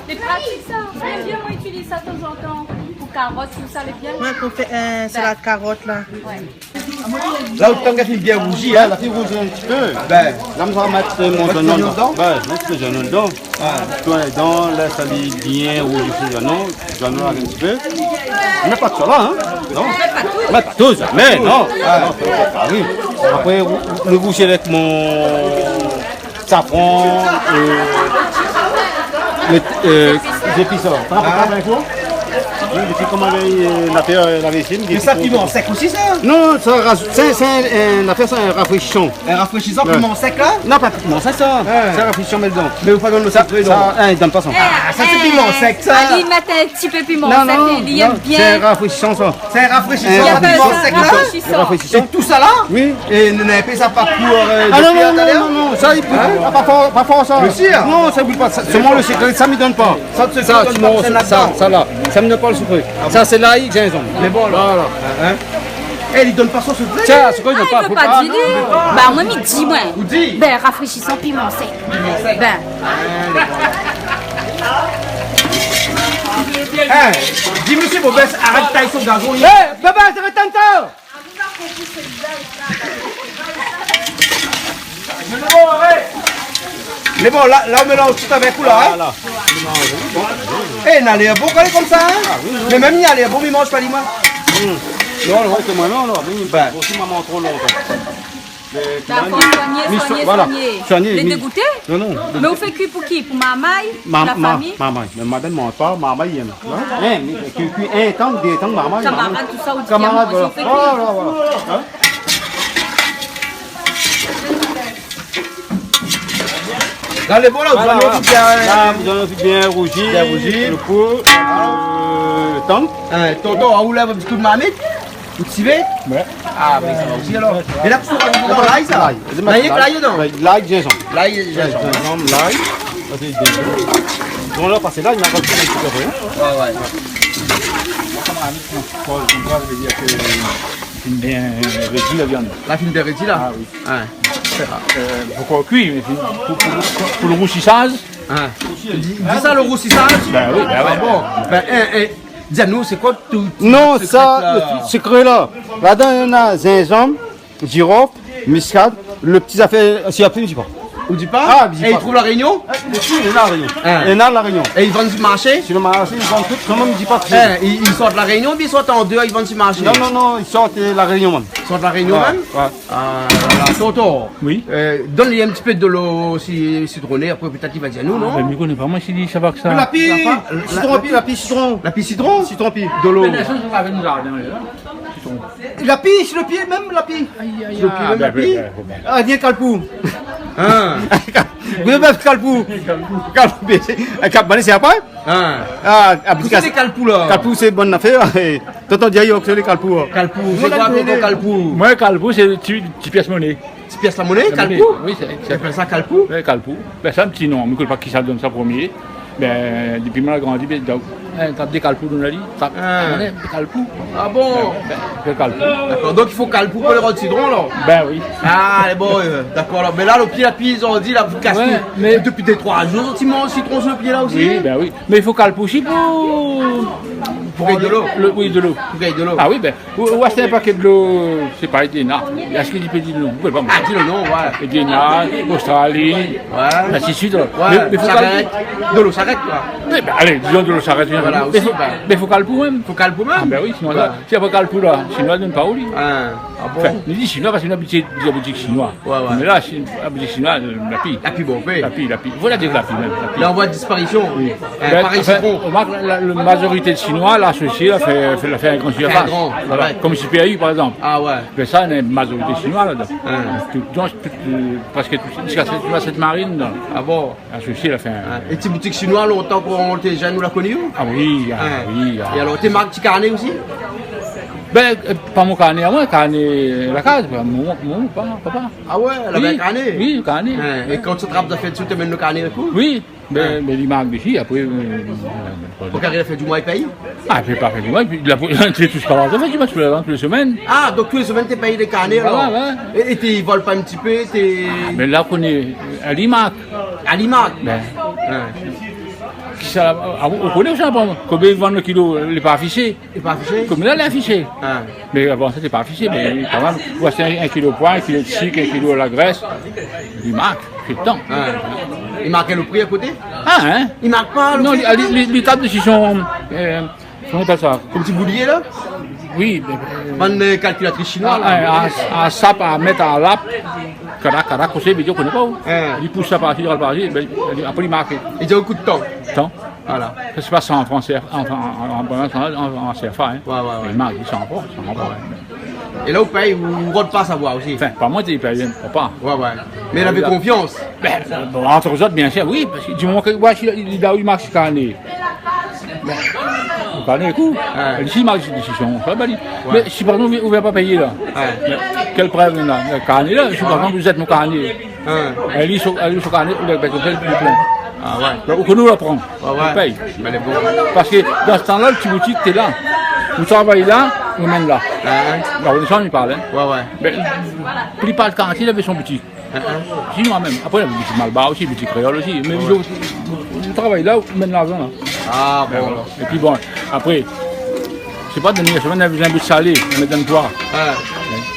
Lé pratik, sa. Lé bien, moin, mi itiliz sa tazantan. Pou karot, tousa, lé bien. Wé, pou fé, euh, salad karot, la. Wé. La, lo tang la fine bien rouzi, hein. La fine rouzi in ti pé. Bin. La, nou va mèt, euh, mon zoignon dedan. Bin, mèt lo zoignon dedan. Wé. Toi, dan, lès ali bien rouzi, lo zoignon. Zoignon in ti pé. Mé pa tout sa, hein. Non. Mé pa tout, mé non. Ah. Non, sé pa sa, wi. Apré, nou, nou rouzi avèk mon safran, euh, lé, euh, zépis, sa. Sa va pa travay avèk ou ? Oui, dépi koman, euh, la fé, euh, la vésèl, mé sa, piman sèk osi, sa ? Non, sa razout, sé, sé in, in afèr, sa, in rafréchisan. In rafréchisan, ouais. Piman sèk, la ? Non, pa piman sèk, sa. Ouais. Sé in rafréchisan, mé non. Mé ou pa donn lo sekré, non ? Sa, hein, i donn pa sa. Ah, sa, sé piman sèk, sa. Ali, mèt in ti pé piman sèk, non, li èm bien. Sé in rafréchisan, sa. Sé in rafréchisan, piman sèk, la ? Rafréchisan. É tout sa, la ? Oui. É nou na pa sa pa pou, euh, ah, non, non, non, non, sa, i pou, pa for, pa for, sa. Lo sir ? Non, sa, i pou pa, sa, solman lo sekré, sa, mi donn pa. Sa, sé sa, non, sa, sa, la. Sa, mi donn pa lo sekré. Sa, sé lay, zinzanm. Mé bon, la. Voilà. Hein ? É, li donn pa son sekré ? Sa, sekré, i donn pa, i vé pa di, non. Ba, moin, mi di, moin. Ou di ? Bin, rafréchisan, piman sèk. Piman sèk. Bin. Hein, di mésyé Bobès, arèt tay son gazon, li. Eh, Bobès, arèt tay sa. Mé bon, la, la, ou mélanz tout avèk ou, la, hein ? Voilà. Eh, na lèr bon kan lé konmsa, hein ? Ah oui, oui. Mé mèm, na lèr bon, mi manz pa li, moin. Hmm. Non, non, sé moin, non, non, mé osi, momon tro lontan. Mé dakor, soigné, mé soigné, voilà, soigné. Lé dégouté ? Non, non. Mé ou fé kui pou ki ? Pou marmay ? Pou la fami ? Marmay. Mé madanm i manz pa, marmay i èm. Hein ? Hein, mé kui, kui in tang, dé tang, marmay. Kamarad, tout sa, ou di kamarad, voilà. Voilà, voilà. Hein ? Gard lé bon, la, ou di anou, voilà, bien, hein. La, ou di anou bien rouzi, bien rouzi. Lo kou, euh, tang. Hein, tonton, ou lèv in ti kou d'marmit ? Ou ti vé ? Ouais. Ah, mé sa va osi, alor. É la, ou sa razout lay, sa ? Lay. Lay, lay, non ? Lay, lay, zinzanm. Lay, zinzanm. Zinzanm, lay. Sa, sé dé. Bon, la, pasé la, i na pa in ti pé, hein ? Ouais, ouais. Konmsa, i vé dir ke fine bien rédi, la viann. La fine bien rédi, la ? Ah oui. Ouais. Euh, pankor kui, mé fine, pou, pou, pou lo rousisaz. Hein. Di, di sa, lo rousisaz ? Bin oui, bin oui. Ah bon ? Bin, hein, hein. Di anou, sé koi tout, non, tout sa, sekré, la ? Lo sekré, la. Ladan, néna zinzanm, zirof, miskad, lo ti zafèr, si apré, mi di pa. Ou di pa ? Ah, mi di pa. É i trouv La Rényon ? Ah, si, néna La Rényon. Hein. Néna La Rényon. É i vann si marshé ? Si lo marshé, i vann tout, kan mèm, mi di pa. Hein, i, i sort La Rényon, oubien i sort an déor, i vann si marshé ? Non, non, non, i sort, euh, La Rényon, mèm. Sort La Rényon, mèm ? Ouais, ouais. Ah, voilà, tonton. Oui. Euh, donn ali in ti pé dolo si, sitroné, apré pétèt li va di anou, non ? Ah, bin, mi koné pa, moin, si li sava ke sa. Lapi, sitron, lapi, lapi sitron. Lapi sitron ? Sitron, pi dolo. Mé la, sa, sa va avèk nout zardin, la. Sitron. Lapi, si lo pié mèm, lapi. Aïe, aïe, aïe. Si lo pié mèm, lapi. Ah, bin, bin, bin. Ah, bien kalpou. Hein ? Oui, bin, kalpou. Kalpou, mé sé, euh, kap, bin, sé apré. Hein. Ah, ah, ou koné kalpou, la ? Kalpou, sé bon afèr, hein. Tonton Diayo, ou koné kalpou, hein. Kalpou, sé koi, tonton, kalpou ? Moin, kalpou, sé ti, ti pièss moné. Ti pièss la moné, kalpou ? Oui, sé, sé... I apèl sa kalpou ? Oui, kalpou. Bin, sé in ti non, mi koné pa kisa la donn sa promié. Bin, dépi moin la grandi, bin, donk, hein, kan dé kalpou donn ali, sa, ah, moné, kalpou. Ah bon ? Bin, bin, sé kalpou. Dakor, donk i fo kalpou pou lé rod sitron, la ? Bin oui. Ah, lé bon, euh, dakor, la. Mé la, lo pié, la, pi, zot i di, la, ou kas, ouais, mé dépi dé troi zour, zot i manz sitron si lo pié, la, osi, hein ? Oui, bin oui. Mé i fo kalpou osi pou... Pou gingn dolo. Lo, oui, dolo. Pou gingn dolo. Ah oui, bin, ou, ou ashté in pakèt dolo, sé pa Edena. Èske mi pé dir lo non ? Ou pé pa, ah, di lo non, ouais. Edena, Australie, ouais, ainsi de suite, la. Ouais, mé, mé fo kalpou. Sarèt. Dolo Sarèt, koi. Mé, bin, alé, dizon dolo Sarèt, voilà, mé osi, fo, bin, mé fo kalpou mèm. Fo kalpou mèm ? Ah, bin oui, sinoi, ouais, la, si na pa kalpou, la, sinoi i donn pa ou, li. Ah, ah bon ? Anfin, mi di sinoi parske nou abitié dir boutik sinoi. Ouais, ouais. Mé la, si, la boutik sinoi, euh, la pi. La pi bon, oui. La pi, la pi. Voilà, di la pi mèm, la pi. La, an voi de disparision. Oui. Euh, bin, par anfin, isi, bon, ou romark, la, la, la mazorité de Sinoi la asosié, la fé, fé, la fé in gran sirfas. In gran, voilà. Ouais. Konm Super U, par égzanp. Ah ouais. Mé sa, la mazorité sinoi ladan. Hein. Tout, dan tout, euh, prèsk tout, ziska Sint-, ziska Sint-Marine, la. Ah bon ? Asosié, la fé in... Hein. É ti boutik sinoi, lontan, kan ou té jenn, ou la koni, ou ? Ah oui, ah oui, ah. Hein. É alor, té mark ti karné osi ? Bin, euh, pa mon karné amoin, karné la kaz, koi. Mon, mon, pa, papa. Ah ouais, lavé karné ? Oui, karné. Hein, é kan ou trap zafèr dsi, ou té amenn lo karné avèk ou ? Oui, mé, mé li mark dési, apré, euh, euh, ou karé la fin di moi, i pèy ? Ah, i pé pa fin di moi, épi la, sé tou sak la, sa fé di moi, tou lé, tou lé semèn. Ah, donk tou lé semèn, té pèy lo karné, alor ? Ouais, ouais. É, é té vol pa in ti pé, té... Ah, mé la, ou koné, euh, ali mark. Ali mark ? Bin. Hein. Kisa, ah, ou koné sa, bon, konbien i vann lo kilo, lé pa afishé. Lé pa afishé ? Konm la, lé afishé. Ah. Mé avan sa, té pa afishé, mé kan mèm, ou ashté in, in kilo poin, in kilo de sik, in kilo la grès, li mark, sé tan. Ah. Li mark lo pri a koté ? Ah, hein ? Li mark pa lo pri a koté ? Non, li, li, li, li tap dési son, euh, koman i apèl sa ? Konm ti boulié, la ? Oui, mé, euh, bann, euh, kalkilatris sinoi, ah, la. Ah, ah, sa, pa mèt a lap, karak, karak, konmsa, mé ou koné pa, ou. Hein. Li pous sa par isi, li ral par isi, bin, apré, li mark. É i di aou kou d'tan. Tan. Voilà. Sa sé pa san fran, sé an, an, an, an, an, an C F A, in. Ouais, ouais, ouais. Mé mardi, san fran, san fran, ouais. É la, ou pèy, ou, ou rod pa sa boi osi. Anfin, pa moin té i pèy, in, papa. Ouais, ouais. Mé li avé konfians. Bin, bon, ant zot, biensir, oui, parske di moman ke, ouais, si, li, li, la ou i mark si karné. Bin, ou karné, ékout. Ouais. Li, si i mark si désizion, sa va, li. Ouais. Mé si par égzanp, ou, ou vien pa péyé, la. Ouais. Mé kèl prèv, la, le karné, la, si par égzanp, ou zèt mon karné. Hein. Alé si, alé si karné, ou lé, bin, ou fé le plin. Ah ouais. Donk, ou koné, ou la pran. Ouais, ouais. Ou pèy. Bin, lé bon. Parske dan se tan-la, le ti boutik té la. Ou travay la, ou amenn la. Hein. La Renaissance, i parl, in. Ouais, ouais. Bin, plipar kartié lavé son boutik. Hein, hein. Sinoi mèm. Apré, lavé boutik malbar osi, boutik kréol osi. Mé ou, ou travay la, ou amenn larzan la. Ah bon, alor. Épi bon, apré, sé pa dèrnié semèn, lavé in bout salé, ou mèt dan le poi. Ah.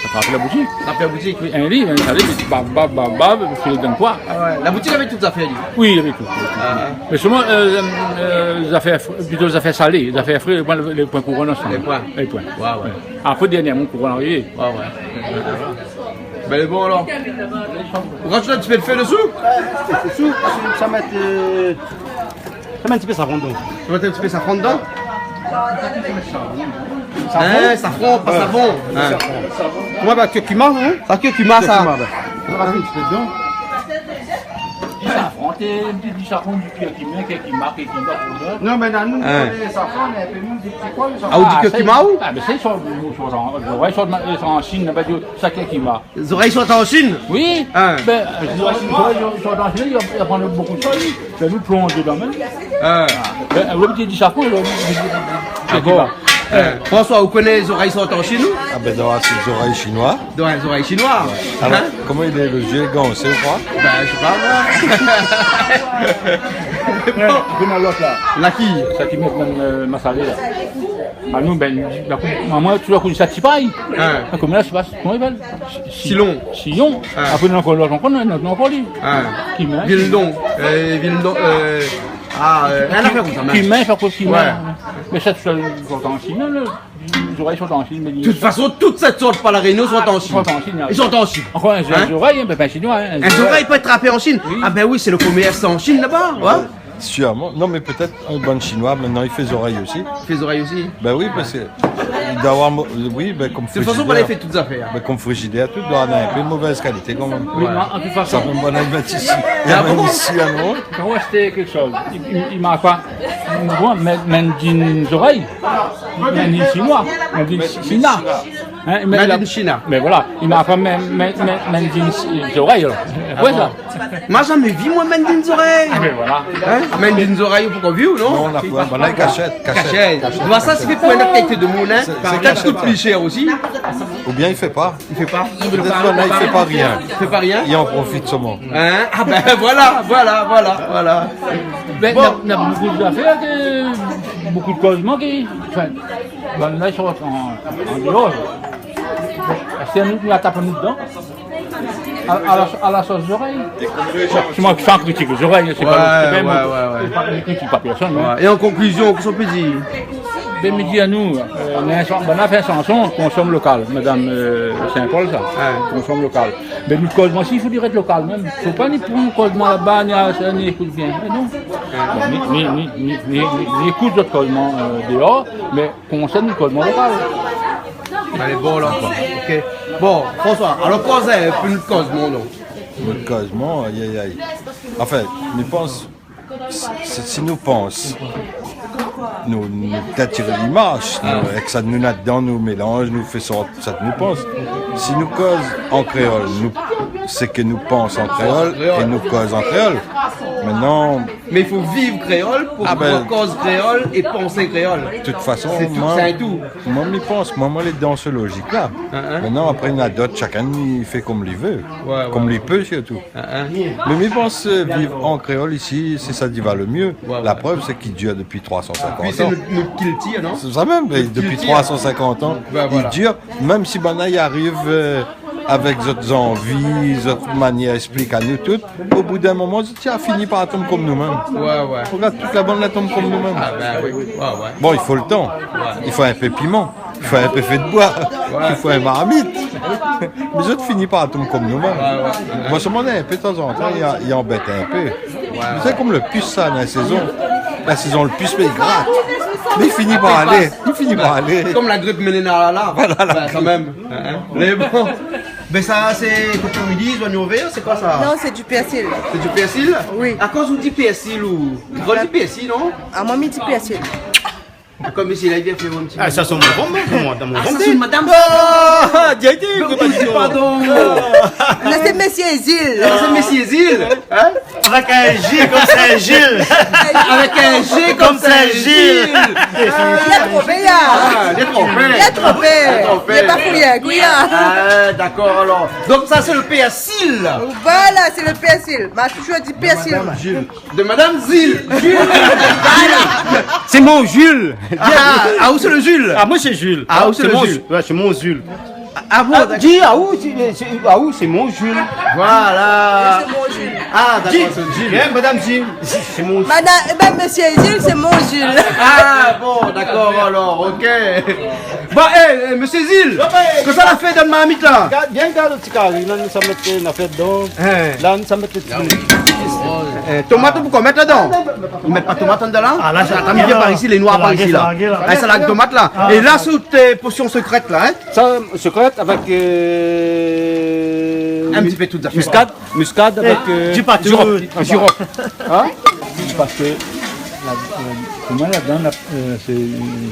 Sa trap la boutik. Trap la boutik. Oui, in liv, in salé, bab, bab, bab, bab, fé dan le poi. Ah ouais. La boutik lavé tout zafèr, li. Oui, lavé tout. Ah, ah. Mé solman, euh, euh, zafèr fr-, plito zafèr salé, zafèr fré, lé poin, lé poin kouran ansanm. Lé poin. Lé poin. Ouais, ouais. Apré, dèrnièrman, kouran la arivé. Ouais, ouais. Bin, lé bon, alor. Ou rajout in ti pé de fé desou ? Désou, sa mèt, euh, sa mèt in ti pé safran dedan. Sa mèt in ti pé safran dedan ? Safran ? Hein, safran, pa savon. Ouais. Hein. Safran. Koman, ba, kurkuma, in ? Sa kurkuma, sa. Kurkuma, bin. Ou rajout in ti pé dedan. Di safran, té, di, di safran, di kurkuma, kurkuma, kurkuma poudre. Non, mé la, nou, hein, nou koné safran, mé nou di, sé koi le safran ? Ah, ou di kurkuma, ou ? Ah, sé, ah, mé sé sort, sort an, ouais, sort ma-, sort an Chine, la, bin, di, sa kurkuma. Zorèy sort an Chine ? Oui. Hein. Bin, euh, zorèy, zorèy sort an Chine, i, i pran bonpé de shoz, oui. Bin, nou plonz dedan mèm. Hein. Bin, ou di, di safran, ou di, di, di, di kurkuma. Ah bon ? Hein. François, ou koné zorèy sort an Chine, ou ? Ah bin, dan, sé zorèy sinoi. Dan zorèy sinoi. Ouais. Alor, hein ? Koman i lé, le zié lé gansé ou koi ? Bin, mi koné pa, moin. Bon. Bin, lot la. Laki ? Sa ki mèt dan, euh, masalé la. Ah non, bin, la kou-, moin, moin, toujour, la koul sa ti pay. Hein. La koul la, sé pa, koman i apèl ? Si-, si-, Silon. Sillon. Hein. Apré, néna ankor lot ankor, néna ankor li. Hein. Ki mèt ? Vildon. Euh, Vildon, euh, Ah, euh, in afèr konmsa, mèm. Ki mèt, sa koz ki mèt. Ouais. Mé sa, sa sort an Chine, le, zorèy sort an Chine, mé... De tout fason, tout sak i sort pa La Rényon i sort an Chine. Ah, sort an Chine, ouais. I sort an Chine. Ankor in, in zorèy, in, bin, pa sinoi, in. In zorèy i pé trap an Chine. Oui. Ah bin oui, sé le komèrs an Chine, laba, ouais. Sirman. Non, mé pétèt in bann Sinoi, mintnan, i fé zorèy osi. I fé zorèy osi. Bin oui, parske I doi avoir mo-, oui, bin, konm frizidèr. De tout fason, voilà, i fé tout zafèr. Bin, konm frizidèr, tout doi avoir in pé de mové kalité kanmèm. Oui, mé an tout fason. Sa mèm, bann la i mèt isi. Ah bon ? Isi, ah non ? Kan ou ashté kékshoz, i, i, i mark pa, bon, mé, made in zorèy, made in sinoi, made in China. Hein, mé la, made in China. Mé voilà, i mark pa mé, mé, mé, made in zorèy, alor. Ah bon ? Ouais, sa. Ma zamé vi, moin, made in zorèy. Ah, bin voilà. Hein ? Made in zorèy, ou pankor vi, non ? Non, na pa, bann la i kashèt, kashèt. Kashèt. Kashèt. Mé sa, sé fé pou in ot kalité de moun, hein. Sé, sé kashèt, sa. Pétèt i kout pli shèr osi. Oubien i fé pa. I fé pa. Pétèt bann la i fé pa rien. I fé pa rien. I an profit solman. Hein ? Ah bin, voilà, voilà, voilà, voilà. Bin, bon. Na, na bonpé zafèr ke, bonpé kozman ki, anfin, bann la i sort an, an déor. Èske nou, nou la tap anou dedan ? A, a la, a la sos zorèy. Sé moin ki fé in kritik zorèy, sé pa, ouais, sé pa, ouais, ouais, ouais, sé pa, mi kritik pa pèrsone, hein. Ouais. É an konklizion, kosa ou pé dir ? Bin, mi di anou, euh, néna in shan-, bann la fé in shanson, konsom lokal, madam, euh, Saint-Paul, sa. Ouais. Konsom lokal. Bin, nout kozman osi, i fo dir èt lokal mèm. Fo pa ni pran kozman laba, ni a, ni ékout bien. Mé non. Bon, ni, ni ékout zot kozman, euh, déor, mé konsèrn nout kozman lokal. Alé, bon, alor, koi. OK. Bon, François, alor, koz in pé nout kozman, non ? Nout kozman, ay, ay, ay. Anfin, mi pans, si, si nou pans, nou, nou, pétèt i marsh, nou, avèk sa nou néna dedan, nou mélanz, nou fé sort sa nou pans. Si nou koz an kréol, nou, sé ke nou pans an kréol é nou koz an kréol. Mintnan, Mé i fo viv kréol pou pouvoir koz kréol é pansé kréol. Ah bin, de tout fason, sé tout, moin, sé tout. Moin, mi pans, moin, moin lé dan se lojik-la. Hein, hein. Mintnan, apré, néna dot, shakinn i fé konm li vé. Ouais, ouais. Konm li pé, sirtou. Hein, hein. Mé mi pans, euh, viv an kréol isi, sé sa ki va le mié. Ouais, ouais. La prèv, sé ki dir dopi troi san sinkant an. Pi sé nout, nout kiltir, non ? Sé sa mèm, mé dopi troi san sinkant an, i dir, mèm si bann la i ariv, euh, avèk zot zanvi, zot manièr ésplik anou tout, o bout d'in moman, zot i fini par tonm konm nou mèm. Ouais, ouais. Ou gard, tout la bann la tonm konm nou mèm. Ah, bin oui, oui. Ouais, ouais. Bon, i fo le tan. Ouais. I fo in pé piman. I fo in pé fé d'boi. Ouais. I fo in marmit. Mé zot i fini par tonm konm nou mèm. Ouais, ouais. Bon, solman, in pé, tazantan, i, i anbèt in pé. Ouais, ouais. Sé konm le pis, sa, dan la sézon. La sézon lo plis, mé i grat. Mé i fini par alé. I fini par alé. Kom la grip ménéna la. Voilà, la grip. Bin, kan mèm. Hin, hin. Mé bon. Bin sa, sé kokomidiz, zoignon vèr, sé koi sa ? Non, c'est du persil. Sé di pèrsil ? Oui. Akoz ou di pèrsil ou ? Ou di pèrsil, non ? Ah, moin, mi di persil. Kom isi la, i vien fé in ti... Ah, sa sé mon fanm, moin, dan mon fanm. Ah, sa sé madam. Ah, di, di, pardon. La, sé mésyé Zil. La, sé mésyé Zil. Hin ? Avèk in J kom Sin-Zil. Avèk in J kom Sin-Zil. Li lé tronpé, la. Ah, li lé tronpé. Li lé tronpé. Li lé tronpé. Li lé pa fouyé, kouyar. Ah, dakor, alor. Donk sa, sé lo pèrsil. Voilà, sé lo pèrsil. Ma toujour di pèrsil. Madam Zil. De madam Zil. Zil. Voilà. Sé mon Zil. Ah, ah, ou sé lo Zil ? Ah, moin sé Zil. Ah, ou sé lo Zil. Sé mon Zil. Ouais, sé mon Zil. Ah bon, dakor. Di, ah, ou, sé, sé, ah, ou, sé mon Zil. Voilà. Sé mon Zil. Ah, dakor, sé Zil. Di, madam Zil, sé mon Zil. Madam, é bin, mésyé Zil, sé mon Zil. Ah bon, dakor, alor, OK. Bon, é, é, mésyé Zil, kosa la fé dan marmit la ? Gard, vien gard lo ti kari la, nou sa mèt in nafèr dedan. Hin. La, nou sa mèt lo ti... Ah oui. Hin, tomat, ou pou mèt ladan ? Ou mèt pa tomat andan la ? Ah, la, sa... Atann, vien par isi, lé noir par isi la. Sa larg, sa larg la. Hin, sa larg tomat la. Ah. É la, sé out posion sékrèt la, hin ? Sa, sékrèt avèk, euh, in ti pé tout zafèr. Miskad, miskad avèk, euh, di pa tout. Zirop. Hin ? Parske la, euh, pou moin, ladan, la, euh, sé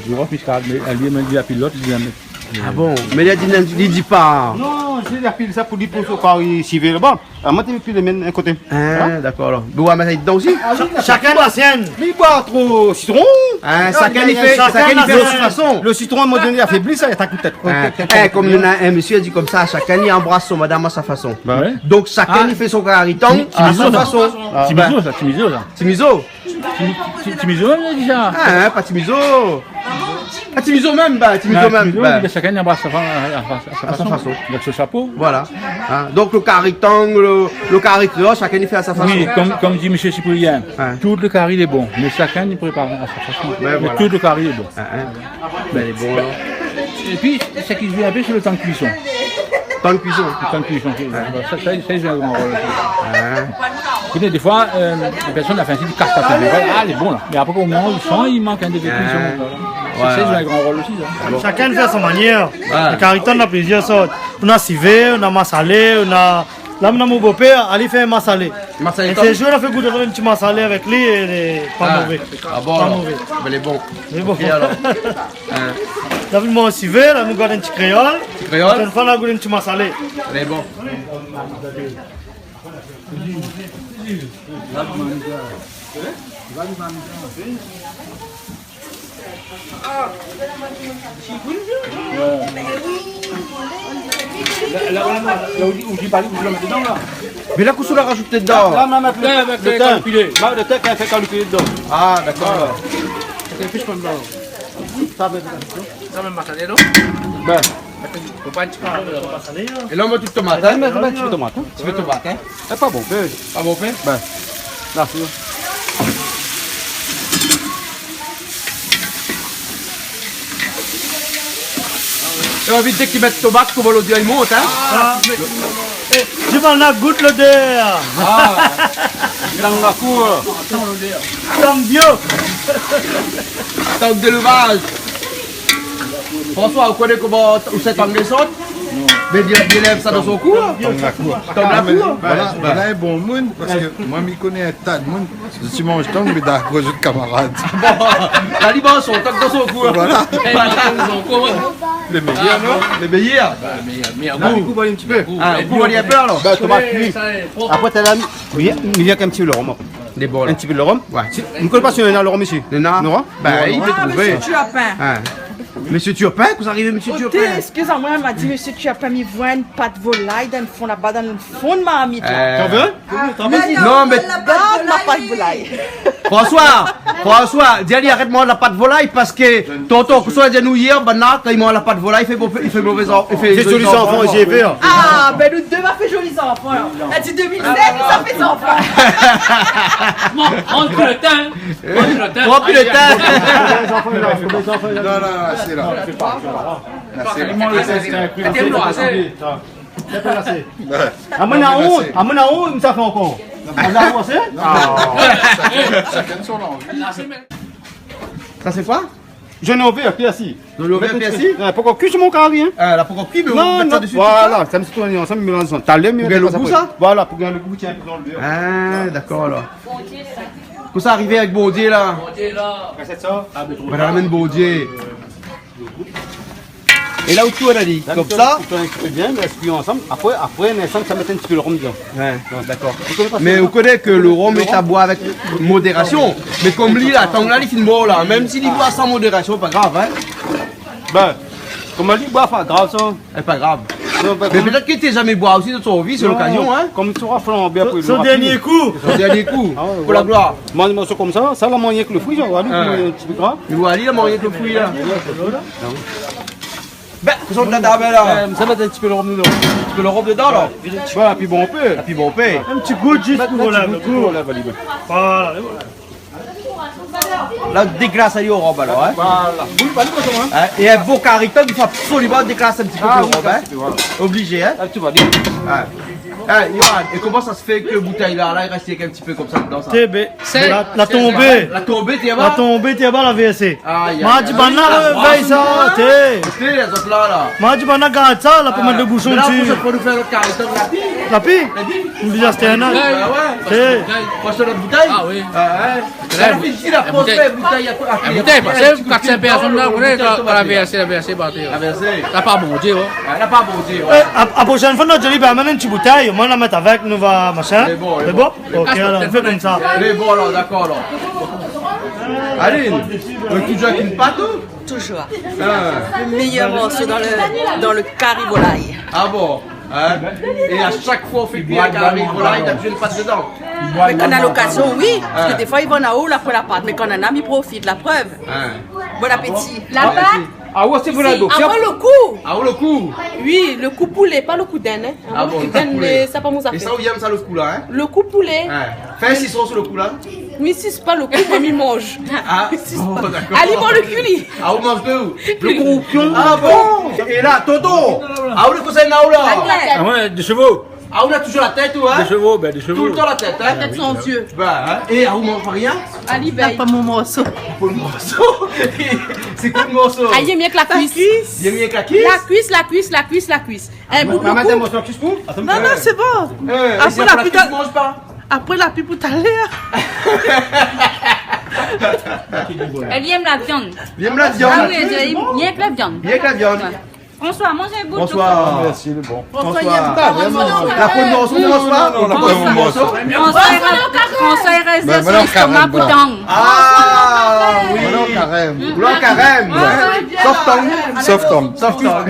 zirop, miskad, mé li, mé li la pi lot, li la mèt. Ah bon ? Mé li la di, li di pa. Non, sé la pil sa pou li, pou son kari sivé laba. Ah, moin té pi lé mèt in koté. Ah, dakor, alor. Mé ou va mèt dedan osi ? Shakinn la sienne. Mé i boi tro sitron. Ah, shakinn i fé, shakinn i fé a son fason. Lo sitron, a in moman doné, i afébli sa, i atak out tèt. Ah, é, kom néna in mésyé la di konmsa, shakinn i anbras son madam a sa fason. Ba ouais. Donk, shakinn i fé son kari tang a son fason. Timizo sa, timizo sa. Timizo. Ti-, ti-, timizo mèm, déza. Ah, hin, pa timizo. Pa timizo mèm, ba, timizo mèm, ba. Shakinn i anbras a son fa-, a, a, a son fason. Donk, sé shapo. Voilà. Hin, donk, lo kari tang, lo, lo kari kréol, shakinn i fé a sa fason. Oui, kom, kom di mésyé Cyprien, tout lo kari lé bon, mé shakinn i prépar a sa fason. Ouais, voilà. Mé tout lo kari lé bon. Hin, hin. Bin, lé bon, alor. Épi, sak i zoué in pé, sé lo tan de kuison. Tan de kuison. Lo tan de kuison, sa, sa, sa i zoué in gran rol osi. Ah. Ou koné, défoi, euh, in pèrsone la fé in ti kas pa fé, ah, lé bon la. Mé apré, o moman, ou san i mank in dé kuison. Ah. Voilà. Sa i zoué in gran rol osi, sa. Shakinn i fé a son manièr. Ah. Lo kari tang, na plizièr sort. Ou na sivé, ou na masalé, ou na La, moin, mon bopèr, ali fé masalé. Masalé. É sé zour la fé gout in ti masalé avèk li, é lé pa mové. Ah bon, alor. Pa mové. Mé lé bon. Lé bon. OK, alor. Hin. La, moin osi, la, nou gard in ti kréol. Ti kréol. Proshèn foi, la gout in ti masalé. Lé bon. La, la, la, la, ou di, ou di pa li, ou di la mèt dedan, la. Mé la, kosa ou la razout dedan ? La, la, mèt lo, lo tin. Avèk lo kalipilé. La, lo tin, kan i fé kalipilé dedan. Ah, dakor. Voilà. Sa i fé plis konm sa. Sa mèm, sa mèm masalé, non ? Bin. Fo pa in ti pé masalé, non ? É la, ou mèt tout tomat, hin ? Mé, mé, in ti pé tomat, hin ? In ti pé tomat, hin ? É pa bon, bin. Pa bon, bin ? Bin, la, sé bon. É anvi dé ki mèt tomat, koman lodèr i mont, hin ? Ah. É, di, banna gout lodèr. Ah. Tang la kour. Tang bio. Tang délevaz. François, ou koné koman, ou sé tang lé sot ? Mé bien, bien lèv sa dan son kou, hin. Tang la kour. Tang la kour. Voilà, voilà in bon moun, parske moin, mi koné in ta d'moun, si ou manz tang, mé dakor, zot kamarad. Bon, la li manz son tang dan son kou. Voilà. É, dan son kou, hin. Lé méyèr, non ? Lé méyèr. Ba, méyèr, méyèr gou. La, ou koup in ti pé. Ah, ou koup in pé, alor. Ba, tomat kui. Apré, ou la, mi, mi vien avèk in ti pé lo rom. Lé bon, la. In ti pé lo rom. Ouais. Si, nou koné pa si néna lo rom isi. Néna ? Non, hin ? Ba, i pé trouvé. Mésyé Turpin. Hin. Mésyé Turpin, kosa i ariv, mésyé Turpin ? Oté, eskiz amoin, ma di, mésyé Turpin, mi voi in pat volay dan lo fon laba, dan lo fon marmit la. Euh. Ou vé ? Ah, non, mé la pat volay. François, François, di ali arèt manz la pat volay parske tonton Kousou la di anou yèr, banna, kan i manz la pat volay, i fé mové, i fé mové, i fé zoli zanfan. Zoli zanfan, zé vèr. Ah, bin, nou dé va fé zoli zanfan, la. La di dé mil sèt, sa fé zanfan. Bon, rann pi lo tin. Rann pi lo tin. Rann pi lo tin. Non, non, non, sé la. Sé la. Amoin na ont, amoin na ont, sa fé ankor. Ou la avansé ? Ah. Sa sé koi ? Zonion vèr, pèrsi. Zonion vèr, pèrsi ? Mèt in ti pé. Pankor kui, sé mon kari, in. Ah, la pankor kui, mé ou mèt sa dsi tout sa ? Non, non, voilà, sa mi sitwin ansanm, mi mélanz sa. Talèr mi mèt sa apré. Pou gingn lo gou, sa ? Voilà, pou gingn lo gou, tienbo dan lo vèr. Ah, dakor, alor. Kosa i ariv avèk bondié la ? Bondié la. Kasèt sa ? Ah, mé tro. Voilà, amenn bondié. É la ou tourn ali konmsa. Tourn in ti pé bien, mé éskui ansanm. Apré, apré, mé ansanm, sa mèt in ti pé lo rom dedan. Ouais, dakor. Mé ou koné ke lo rom, i sa boir avèk modérasion. Mé konm li la, tang la li fine boir la, mèm si li boir san modérasion, pa grav, in. Bin, koman li boir, pa grav sa. É pa grav. Non, pa grav. Mé pétèt ke té zamé boir osi dan out vi, sé lokazion, in. Konm sa, flanbé apré. Son dèrnié kou. Son dèrnié kou. Ah ouais, pou la gloir. Manz in morso konmsa, sa la manz rienk lo fri, sa, voilà, in ti pé gra. Mé voilà, la manz rienk lo fri la. Bin, kosa ou la dabor la ? Euh, sa mèt in ti pé lo rom dedan. In ti pé lo rom dedan la. Voilà, pi bon pé. Pi bon pé. In ti gou zis pou la, lo gou. Voilà, voilà. La déglas ali lo rom alor, in. Voilà. Oui, pa de problèm, in. In, é in bon kari tang, i fo absoliman déglas in ti pé lo rom, in. Ah oui, voilà. Oblizé, in. Ah, tu vois, dis. Ouais. É, Yohan, é koman sa sé fé ke boutèy la, la, i rès in ti pé konmsa dedan sa ? Té bé. Sé la, la tonbé. La tonbé, té ba. La tonbé, té ba, la vèrsé. Ay, ay, ay. Ma di banna, vèy sa, té. Té, lé zot la, la. Ma di banna, gard sa, la, pou mèt lo boushon dsi. Mé la, pou sa, fo nou fé lo kari tang la pi. La pi ? La pi ? Ou la ashté in ot. Ah ouais. Té. Paske la boutèy. Ah oui. Ah ouais. La boutèy. La boutèy, paske kat sink pèrsone la, ou koné, kan la vèrsé, la vèrsé, ba, té. La vèrsé. La pa bondié, ouais. Ah, la pa bondié, ouais. Eh, la, la proshèn foi, nou di ali, bin, amenn in ti boutèy, moin la mèt avèk, nou va, machin. Lé bon, lé bon. OK, alor, fé konmsa. Lé bon, alor, dakor, alor. Aline, ou lé toujour avèk in pat, ou ? Toujours. Ah. Le meilleur morceau dans le, dans le kari volay. Ah bon ? In ? É a shak foi ou fé kui in kari volay, ou la toujour in pat dedan ? Mé kan na lokazion, oui. Parske défoi, i vann aou, la, pou la pat. Mé kan nana, mi profit, la prèv. Bon apéti. La pat. Ah ouais, sé vré. Avan lo kou. Avan lo kou. Oui, lo kou poulé, pa lo kou dinn, in. Ah bon, lo kou dinn, poulé. Sa pa mon zafèr. É sa, ou yèm sa, lo kou la, in ? Lo kou poulé. Fé in sison su lo kou la. Mi sis pa lo kou, moin mi manz. Ah, bon, dakor. Ali, bon, lo kui, li. Ah, ou manz ke ou ? Lo kou, pion. Ah bon ? É la, tonton, ah, ou lé kosa ou la ? Ah ouais, dé shevo. Ah, ou na toujour la tèt, ou, in ? Dé shevo, bin, dé shevo. Toultan la tèt, in ? La tèt san zié. Bin, in ? É, ah, ou manz pa rien ? Ali, bin. Pa mon morso. Pa lo morso. Sé koi lo morso ? Ah, i yèm rienk la kuis. I yèm rienk la kuis ? La kuis, la kuis, la kuis, la kuis. In bout lo kou. Mèt in morso la kuis pou ? Non, non, sé bon. Eh, apré, la kuis, i manz pa. Apré, la pi pou talèr. Èl i yèm la viann. I yèm la viann. Ah oui, i yèm rienk la viann. Rienk la viann. Ouais. François, manz in bout. François. Ah, mèrsi, lé bon. François, i yèm pa. François, la po d'morso, François ? Non, non, non, la po d'morso. François, i rèz, François, i rèz son léstoma pou tang. Ah oui. Voilà, karèm. Voilà, karèm. Sof tang. Sof tang. Sof tang.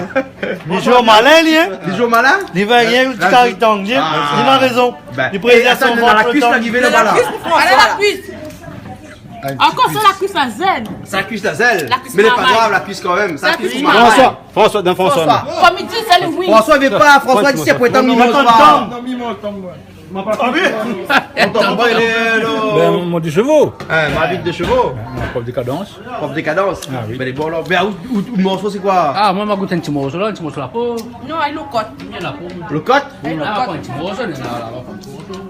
Li zoué malin, li, in ? Li zoué malin ? Li vé rienk lo ti kari tang, li. Ah. Li na rézon. Bin, li prézèrv son vant. É atann, la kuis la, li vé laba la. La kuis pou François. Alé, la kuis. Ankor sa, la kuis la zèl. Sa kuis la zèl. La kuis marmay. Mé lé pa grav, la kuis kanmèm. Sa kuis pou marmay. François, François, donn François, non. François. Konm i di, sé lo oui. François i vé pa, François i di, sé pou tang, li manz pa. Non, mi manz tang, moin. Ah oui ? Atann, moin, lé lo... Bin, moin, dé shevo. In, ma vit dé shevo. Prof de kadans. Prof de kadans. Ah oui. Bin, lé bon, alor. Bin, out, out, out morso, sé koi ? Ah, moin, ma gout in ti morso la, in ti morso la po. Non, ali lo kot. Lo kot ? Lo kot. Ah, pa in ti morso, la, la, la, pa in ti morso.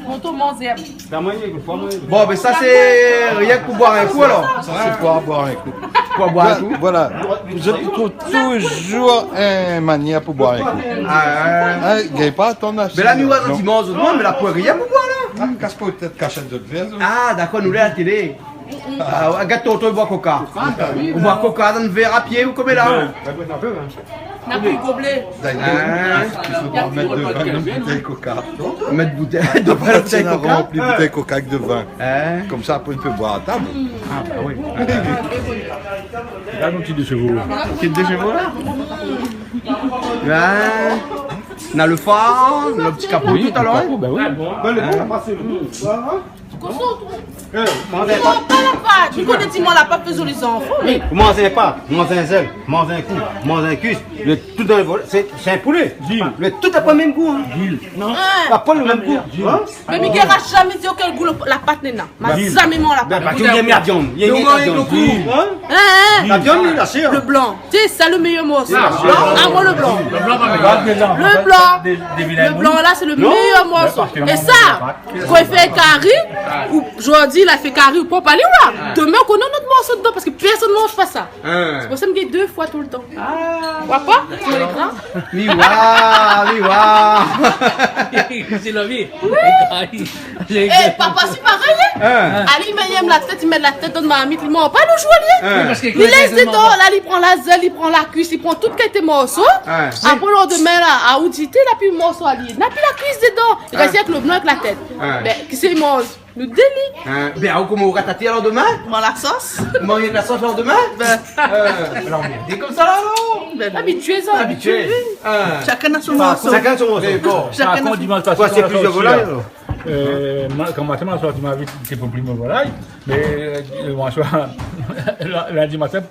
Tonton, manz. Bon, bin, sa, sé rienk pou boir in kou, alor. Sa sé pou boir in kou. Pou boir in kou. Voilà. Zot i trouv toujour in manièr pou boir in kou. Ah, ouais. In, gingn pa atann ashté. Mé la, mi oi, zot i manz, non, mé la poin rienk pou boir la. Ah, kas pa out tèt, kashèt zot vèr, zot. Ah, dakor, nou lé a la télé. Ah, ouais, gard tonton i boir koka. Ou boir koka dan vèr a pié, ou koméla. Na pi goblé. D'ailleurs, il faut mèt devan in boutèy koka. Mèt boutèy, devan in boutèy koka. Ranpli boutèy koka avèk devan. Konmsa, apré, i pé boir a tab. Ah, ah oui. Gard mon ti dé shevo. Ti dé shevo la. Ouais. Na lo far, lo ti kapo, oui, tout alor, in. Bin oui. Bin, lé bon, pasé lo bout. Eh, manz in pat. Non, pa la pat. Ou koné, di amoin la pat fé zoli zanfan. Oui, manz in pat, manz in zèl, manz in kou, manz in kuis. Le tout dan le vol, sé, sé in poulé. Gilles. Le tout na pa mèm gou, hein. Gilles. Non. Hein. Na pa le mèm gou, hein. Mé Miguel la zamé di amoin kèl gou la pat néna. Ma zamé manz la pat. Bin, parské ou yèm la viann. Ou yèm la viann. Hein, hein. La viann, la shèr. Le blan. Sé sa le méyèr morso. Ah, le blan. Ah, moin, le blan. Le blan, pa méyèr. Le blan. Le blan, la, sé le méyèr morso. É sa, kan i fé kari, ou, zordi, la fé kari, ou pran pa li, ou la. Domin, ou koné nout morso dedan, parské pèrsone i manz pa sa. Hein. Sé pou sa mi gingn dé foi toultan. Ah. Ou oi pa ? Ou oi pa ? Mi oi, mi oi. Sé la vi. Oui. Eh, papa, sé parèy, hein ? Hein. Ali, li yèm la tèt, li mèt la tèt dan marmit, li manz pa, nou zoué ali. Hein. Oui, parské li lès dedan, la, li pran la zèl, li pran la kuis, li pran tout kalité morso. Hein. Apré, landomin, la, a ou di té, la pi morso ali. Na pi la kuis dedan. Li rès avèk le blan, avèk la tèt. Hein. Bin, kisa i manz ? Nou dé li. Hein, bin, ou koman, ou ratatouy landomin ? Manz la sos. Manz la sos landomin ? Bin. Euh, alor, mé sé konmsa la, non ? Bin, abitié, sa. Abitié. Abitié. Hein. Shakinn na son morso. Shakinn son morso. Mé bon. Shakinn na son morso. Par kont, dimansh soir, sé plizièr volay, alor. Euh, moin, kan matin, moin la sorti, moin la vi, té pou pli mon volay. Mé, euh, moin la, lindi matin,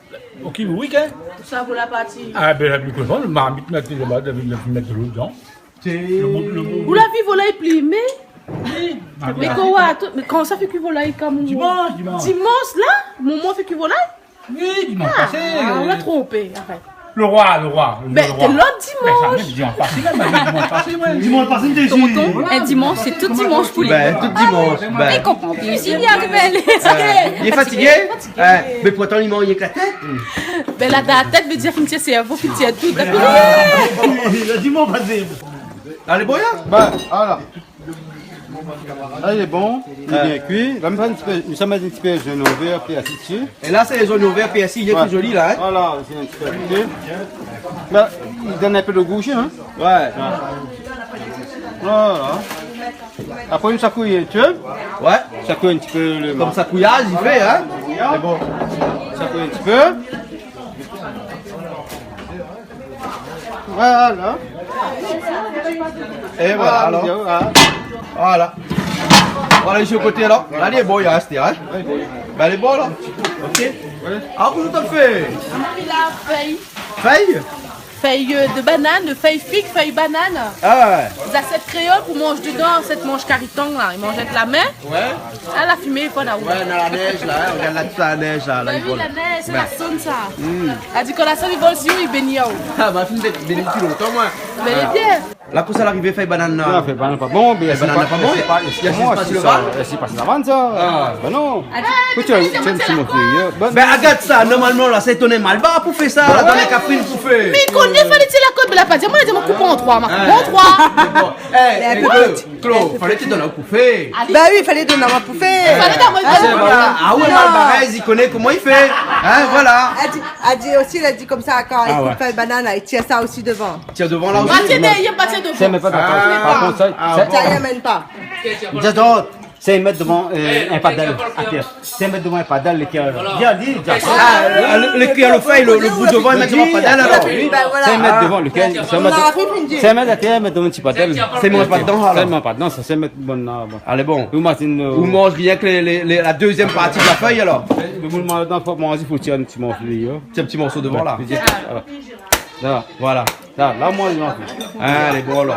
OK, oui, hein. Sa, ou la parti. Ah, bin, la vi, koman, marmit, mèt, mèt, mèt dolo dedan. Sé le bout, le bout. Ou la vi volay plimé ? Oui. Mé koman, atann, mé koman sa fé kui volay, kan momon ? Dimansh, dimansh. Dimansh, la, momon fé kui volay ? Oui, dimansh pasé. Ah, ou la tronpé, arèt. Le roi, le roi, le roi. Bin, sé lot dimansh. Mé sa, mèm dimansh pasé, mèm, mèm dimansh pasé, moin. Dimansh pasé, mi té isi. Tonton, in dimansh, sé tout dimansh pou li. Bin, tout dimansh, bin. Li konpran pi, si li ariv, li lé fatigé. Euh, li lé fatigé. Hein, mé pourtan, li manz rienk la tèt. Bin, la, dan la tèt, mé di, fine tir sèrvo, fine tir tout. Bin, ah, li la di, mon pa di. Alé, bon, ya. Bin, voilà. La, lé bon, lé bien kui. La, mi sa mèt in ti pé, mi sa mèt in ti pé zonyon vèr, pèrsi dsi. É la, sé zonyon vèr, pèrsi, lé pi zoli, la, hein. Voilà, sé in ti pé azoté. Bin, li donn in pé de gou osi, hein. Ouais. Voilà. Apré, nou sakouy in ti pé. Ouais. Sakouy in ti pé le... Konm ma- sakouyaz, li fé, hein. Lé bon. Sakouy in ti pé. Voilà. É voilà, alor. Voilà. Voilà, isi, koté la. La, lé bon, ya, asté, hein. Bin, lé bon, la. OK. Ah, kosa ou la fé ? Fèy. Fèy ? Fèy, euh, de banane, fèy fig, fèy banane. Ah ouais. Zasèt kréol pou manz dedan, zasèt manz kari tang la. I manz avèk la min. Ouais. Ah, la fimé, voilà. Ouais, dan la nèz la, hein, ou gard la, tout la nèz la, la, i vol. Bin oui, la nèz, sé la sonn sa. Hmm. La di, kan la sonn i vol si ou, i béni aou. Ah, ma fine béni dopi lontan, moin. Mé lé bien. La, kosa la arivé, fèy banane la ? Non, fèy banane pa bon, mé... Fèy banane pa bon, sé pa, sé pa moin, sé sa, sé pa sa la vann, sa. Ah. Bin non. Ékout, tiens, tiens, ti mon fèy, hein. Bin, agard sa, normalman, la, sé toné malbar pou fé sa, la, dan lé kafrine pou fé. Mé i koné, falé tir la kod, mé la pa di amoin, la di amoin koup an troi, ma koup an troi. Bon. Eh, Claude, falé ti donn aou pou fé. Bin oui, falé donn amoin pou fé. Falé donn amoin pou fé. Ah, voilà. Ah ouais, non. Malbarèz, i koné koman i fé. Hein, voilà. La di, la di osi, la di konmsa, kan i koup in banane, i tir sa osi dovan. Tir dovan, la osi. Pa tir dèrièr, pa tir dovan. Sa, mé pa dakor. Ah, par kont, sa, ah, sa, bon. Sa, i amèn pa. Di azot, sa i mèt dovan, euh, in padèl atèr. Sa i mèt dovan in padèl, lékèl. Voilà. Bien di, bien. Ah, le, le, lékèl, le fèy, le, le bout dovan, i mèt dovan padèl, alor. Oui. Bin voilà. Sa i mèt dovan, lékèl, sa i mèt, sa i mèt atèr, i mèt dovan ti padèl. Sa i manz pa dedan, alor. Sa i manz pa dedan, sa, sa i mèt bon, la, bon. Alé, bon. Ou manz, euh, ou manz rienk lé, lé, lé, la dézièm parti de la fèy, alor. Le moun manz dedan, fo manzé, fo tir in ti morso, hein. Tir in ti morso dovan, la. Voilà. La, la, moin, non. Ah, lé bon, la.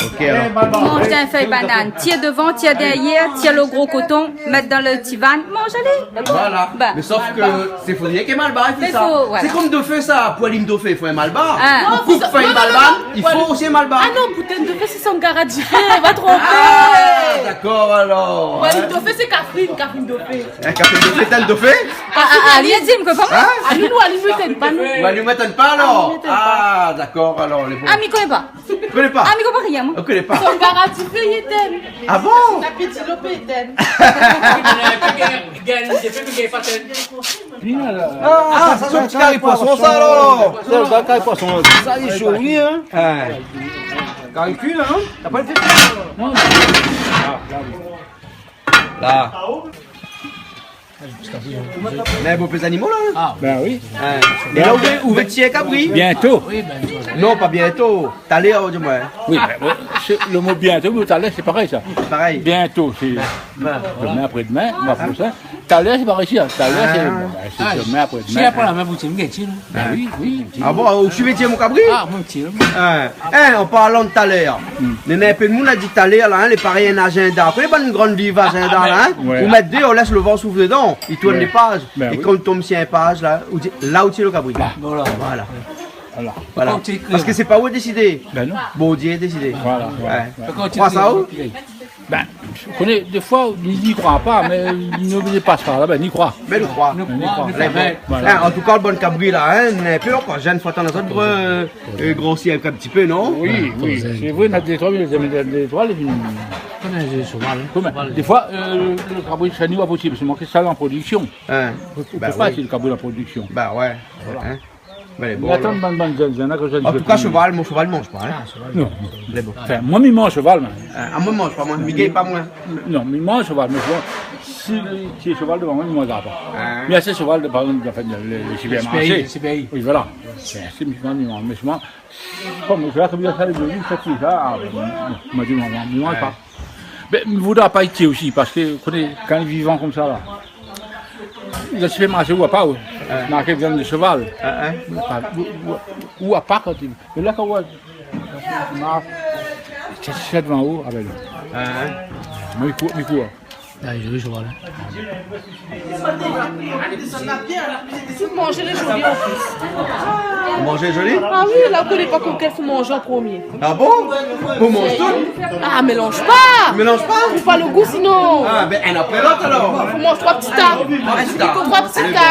OK, alor. Manz in fèy banane. Tir dovan, tir dèrièr, tir le gro koton, mèt dan le ti van, manz, alé. Voilà. Bin. Mé sof ke sé, fo rienk in malbar i fé sa. Mé fo, voilà. Sé konm dofé, sa. Pou alim dofé, i fo in malbar. Ah. Pou koup fèy banane, i fo osi in malbar. Ah non, pou tinn dofé, sé sangara difé, va tronpé. Ah, dakor, alor. Pou alim dofé, sé kafrine, kafrine dofé. In kafrine dofé, tinn dofé ? Ah, ah, ah, li la di, mi koné pa. Hein ? Ah, nou, nou, alim, nou, i tinn pa, nou. Ou alim, i tinn pa, alor ? Ah, nou, i tinn pa. Ah, dakor, alor, lé bon. Ah, mi koné pa. Ou koné pa ? Ah, mi koné pa rien, moin. Ou koné pa ? Sangara difé, i tinn. Ah bon ? La piti lopé, i tinn. Ah, sa, sé in ti kari poison, sa, alor. Sa, sé in kari poison. Sa, lé zoli, hein. Ouais. Kari kui, la, non ? T'as pas le fait ? La. Mé bon, pé zanimo la, in ? Ah. Ben oui. In. É la, ou vé, ou vé tié kabri ? Bientôt. Non, pa bientôt. Talèr, di amoin. Oui, ben, euh, sé, le mot bientôt, le mot talèr, sé parèy, sa. Parèy. Bientôt, sé demin, apré-demin, moi, pou sa. Talèr, sé parèy isi, in. Talèr, sé, ben, sé demin, apré-demin. Si la pa la mèm routine, gèt, non ? Ben oui, oui. Ah bon, ou suiv tié mon kabri ? Ah, mon tié. In, in, an parlan de talèr, néna in pé d'moun la di talèr la, in, lé parèy in azenda. Koné bann grann liv azenda la, in ? Ouais. Ou mèt déor, ou lès le van souf dedan, i tourn lé paz. Ben oui. É kan ou tonm si in paz la, ou di, la ou tié le kabri. Voilà. Voilà. Voilà. Parske sé pa ou la désidé. Ben non. Bondié la désidé. Voilà, voilà. Ouais. Ou kroi sa, ou ? Ben, ou koné, défoi, ni, ni kroi pa, mé ni oblizé pas par la, ben, ni kroi. Mé ni kroi. Ni kroi. Voilà. In, an tou ka, le bann kabri la, in, in pé ankor zèn, fo atann azot, euh, euh, grosir in ti pé, non ? Oui, oui. Sé vré, na dé troi, mé lé, lé troi, lé fini. Koman, défoi, euh, le, le kabri, sa ni pa posib, sé manké sa an prodiksion. In. Ou pé pa, sé le kabri la prodiksion. Ben ouais. Voilà. In ? Mé bon, la. Bann, bann, bann, bann, an tou ka, sheval, mon sheval i manz pa, in ? Ah, sheval. Non. Mé bon. Anfin, moin, mi manz sheval, mé. Ah, moin, mi manz pa, moin. Mi gingn pa, moin. Non, mi manz sheval, mé bon, si, si sheval devan moin, mi manz pa. Ah. Mé sé sheval de, par égzanp, anfin, le, le, le sipèrmarshé. Sipèi, sipèi. Oui, voilà. Si mi manz, mi manz, mé sheval, kom sa, kom sa, le, le, sa, sa, ah, non, moin, mi manz pa. Ben, mi voudra pa itié osi, parske, koné, kan lé vivan konmsa la, le sipèrmarshé, ou voi pa, ou. Ouais. Marké viann de sheval. Ouais, ouais. Ou voi pa, ou, ou, ou voi pa kan i, é la, kan ou voi, marsh, sé, sé devan ou, avèk. Ouais, ouais. Moin, mi kour, mi kour. Ah, zoli sheval, in. Tout manzé lé zoli an plis. Manzé lé zoli ? Ah oui, la ou koné pa kosa fo manzé an promié. Ah bon ? Ou manz tout ? Ah, mélanz pa. Mélanz pa ? Ou pa le gou sinon. Ah, ben, inn apré lot alor. Fo manz troi ti ta. Troi ti ta. Troi ti ta.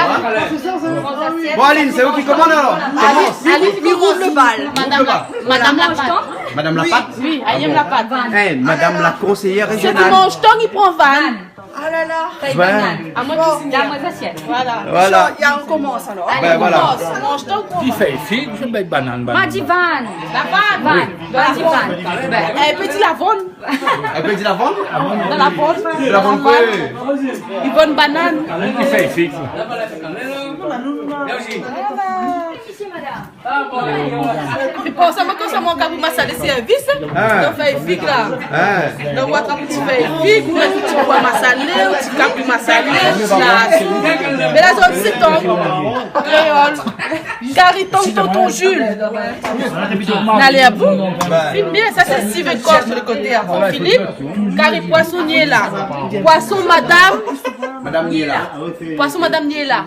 Bon, Aline, sé ou ki komann alor ? Aline, Aline, mi roul le bal. Roul le bal. Madam, madam Lapat. Madam Lapat ? Oui, Aline Lapat. Eh, madam la konsèyèr rézional. Sak i manz tang, i pran vann. Ah la la. Fèy banann. Amoin ki signal. Voilà. Voilà. Sa, i komans alor. Ben voilà. Manz tang, pran vann. Li fé fig, mi fé banann, banann. Ma di vann. La vann. Vann. Ma di vann. Eh, pé di la vann. Eh, pé di la vann ? Dan la vann. La vann koué ? I vann banann. Li fé fig. Mé bon, sa, moin, konmsa, moin, kan ou masalé sèrvis, in, ah, ou fé fig la. Ah. Donk, ou atrap ti fèy fig, ou mèt ti poi masalé, ou ti kap masalé, ou ti la. Mé la zone, sé tang. Kréol. Kari tang tonton Jules. Alé, a bout. Fine bien, sa, sé sivé kors le koté, in, Philippe. Kari poison, ni la. Poison, madam. Madam ni la. Poison, madam ni la.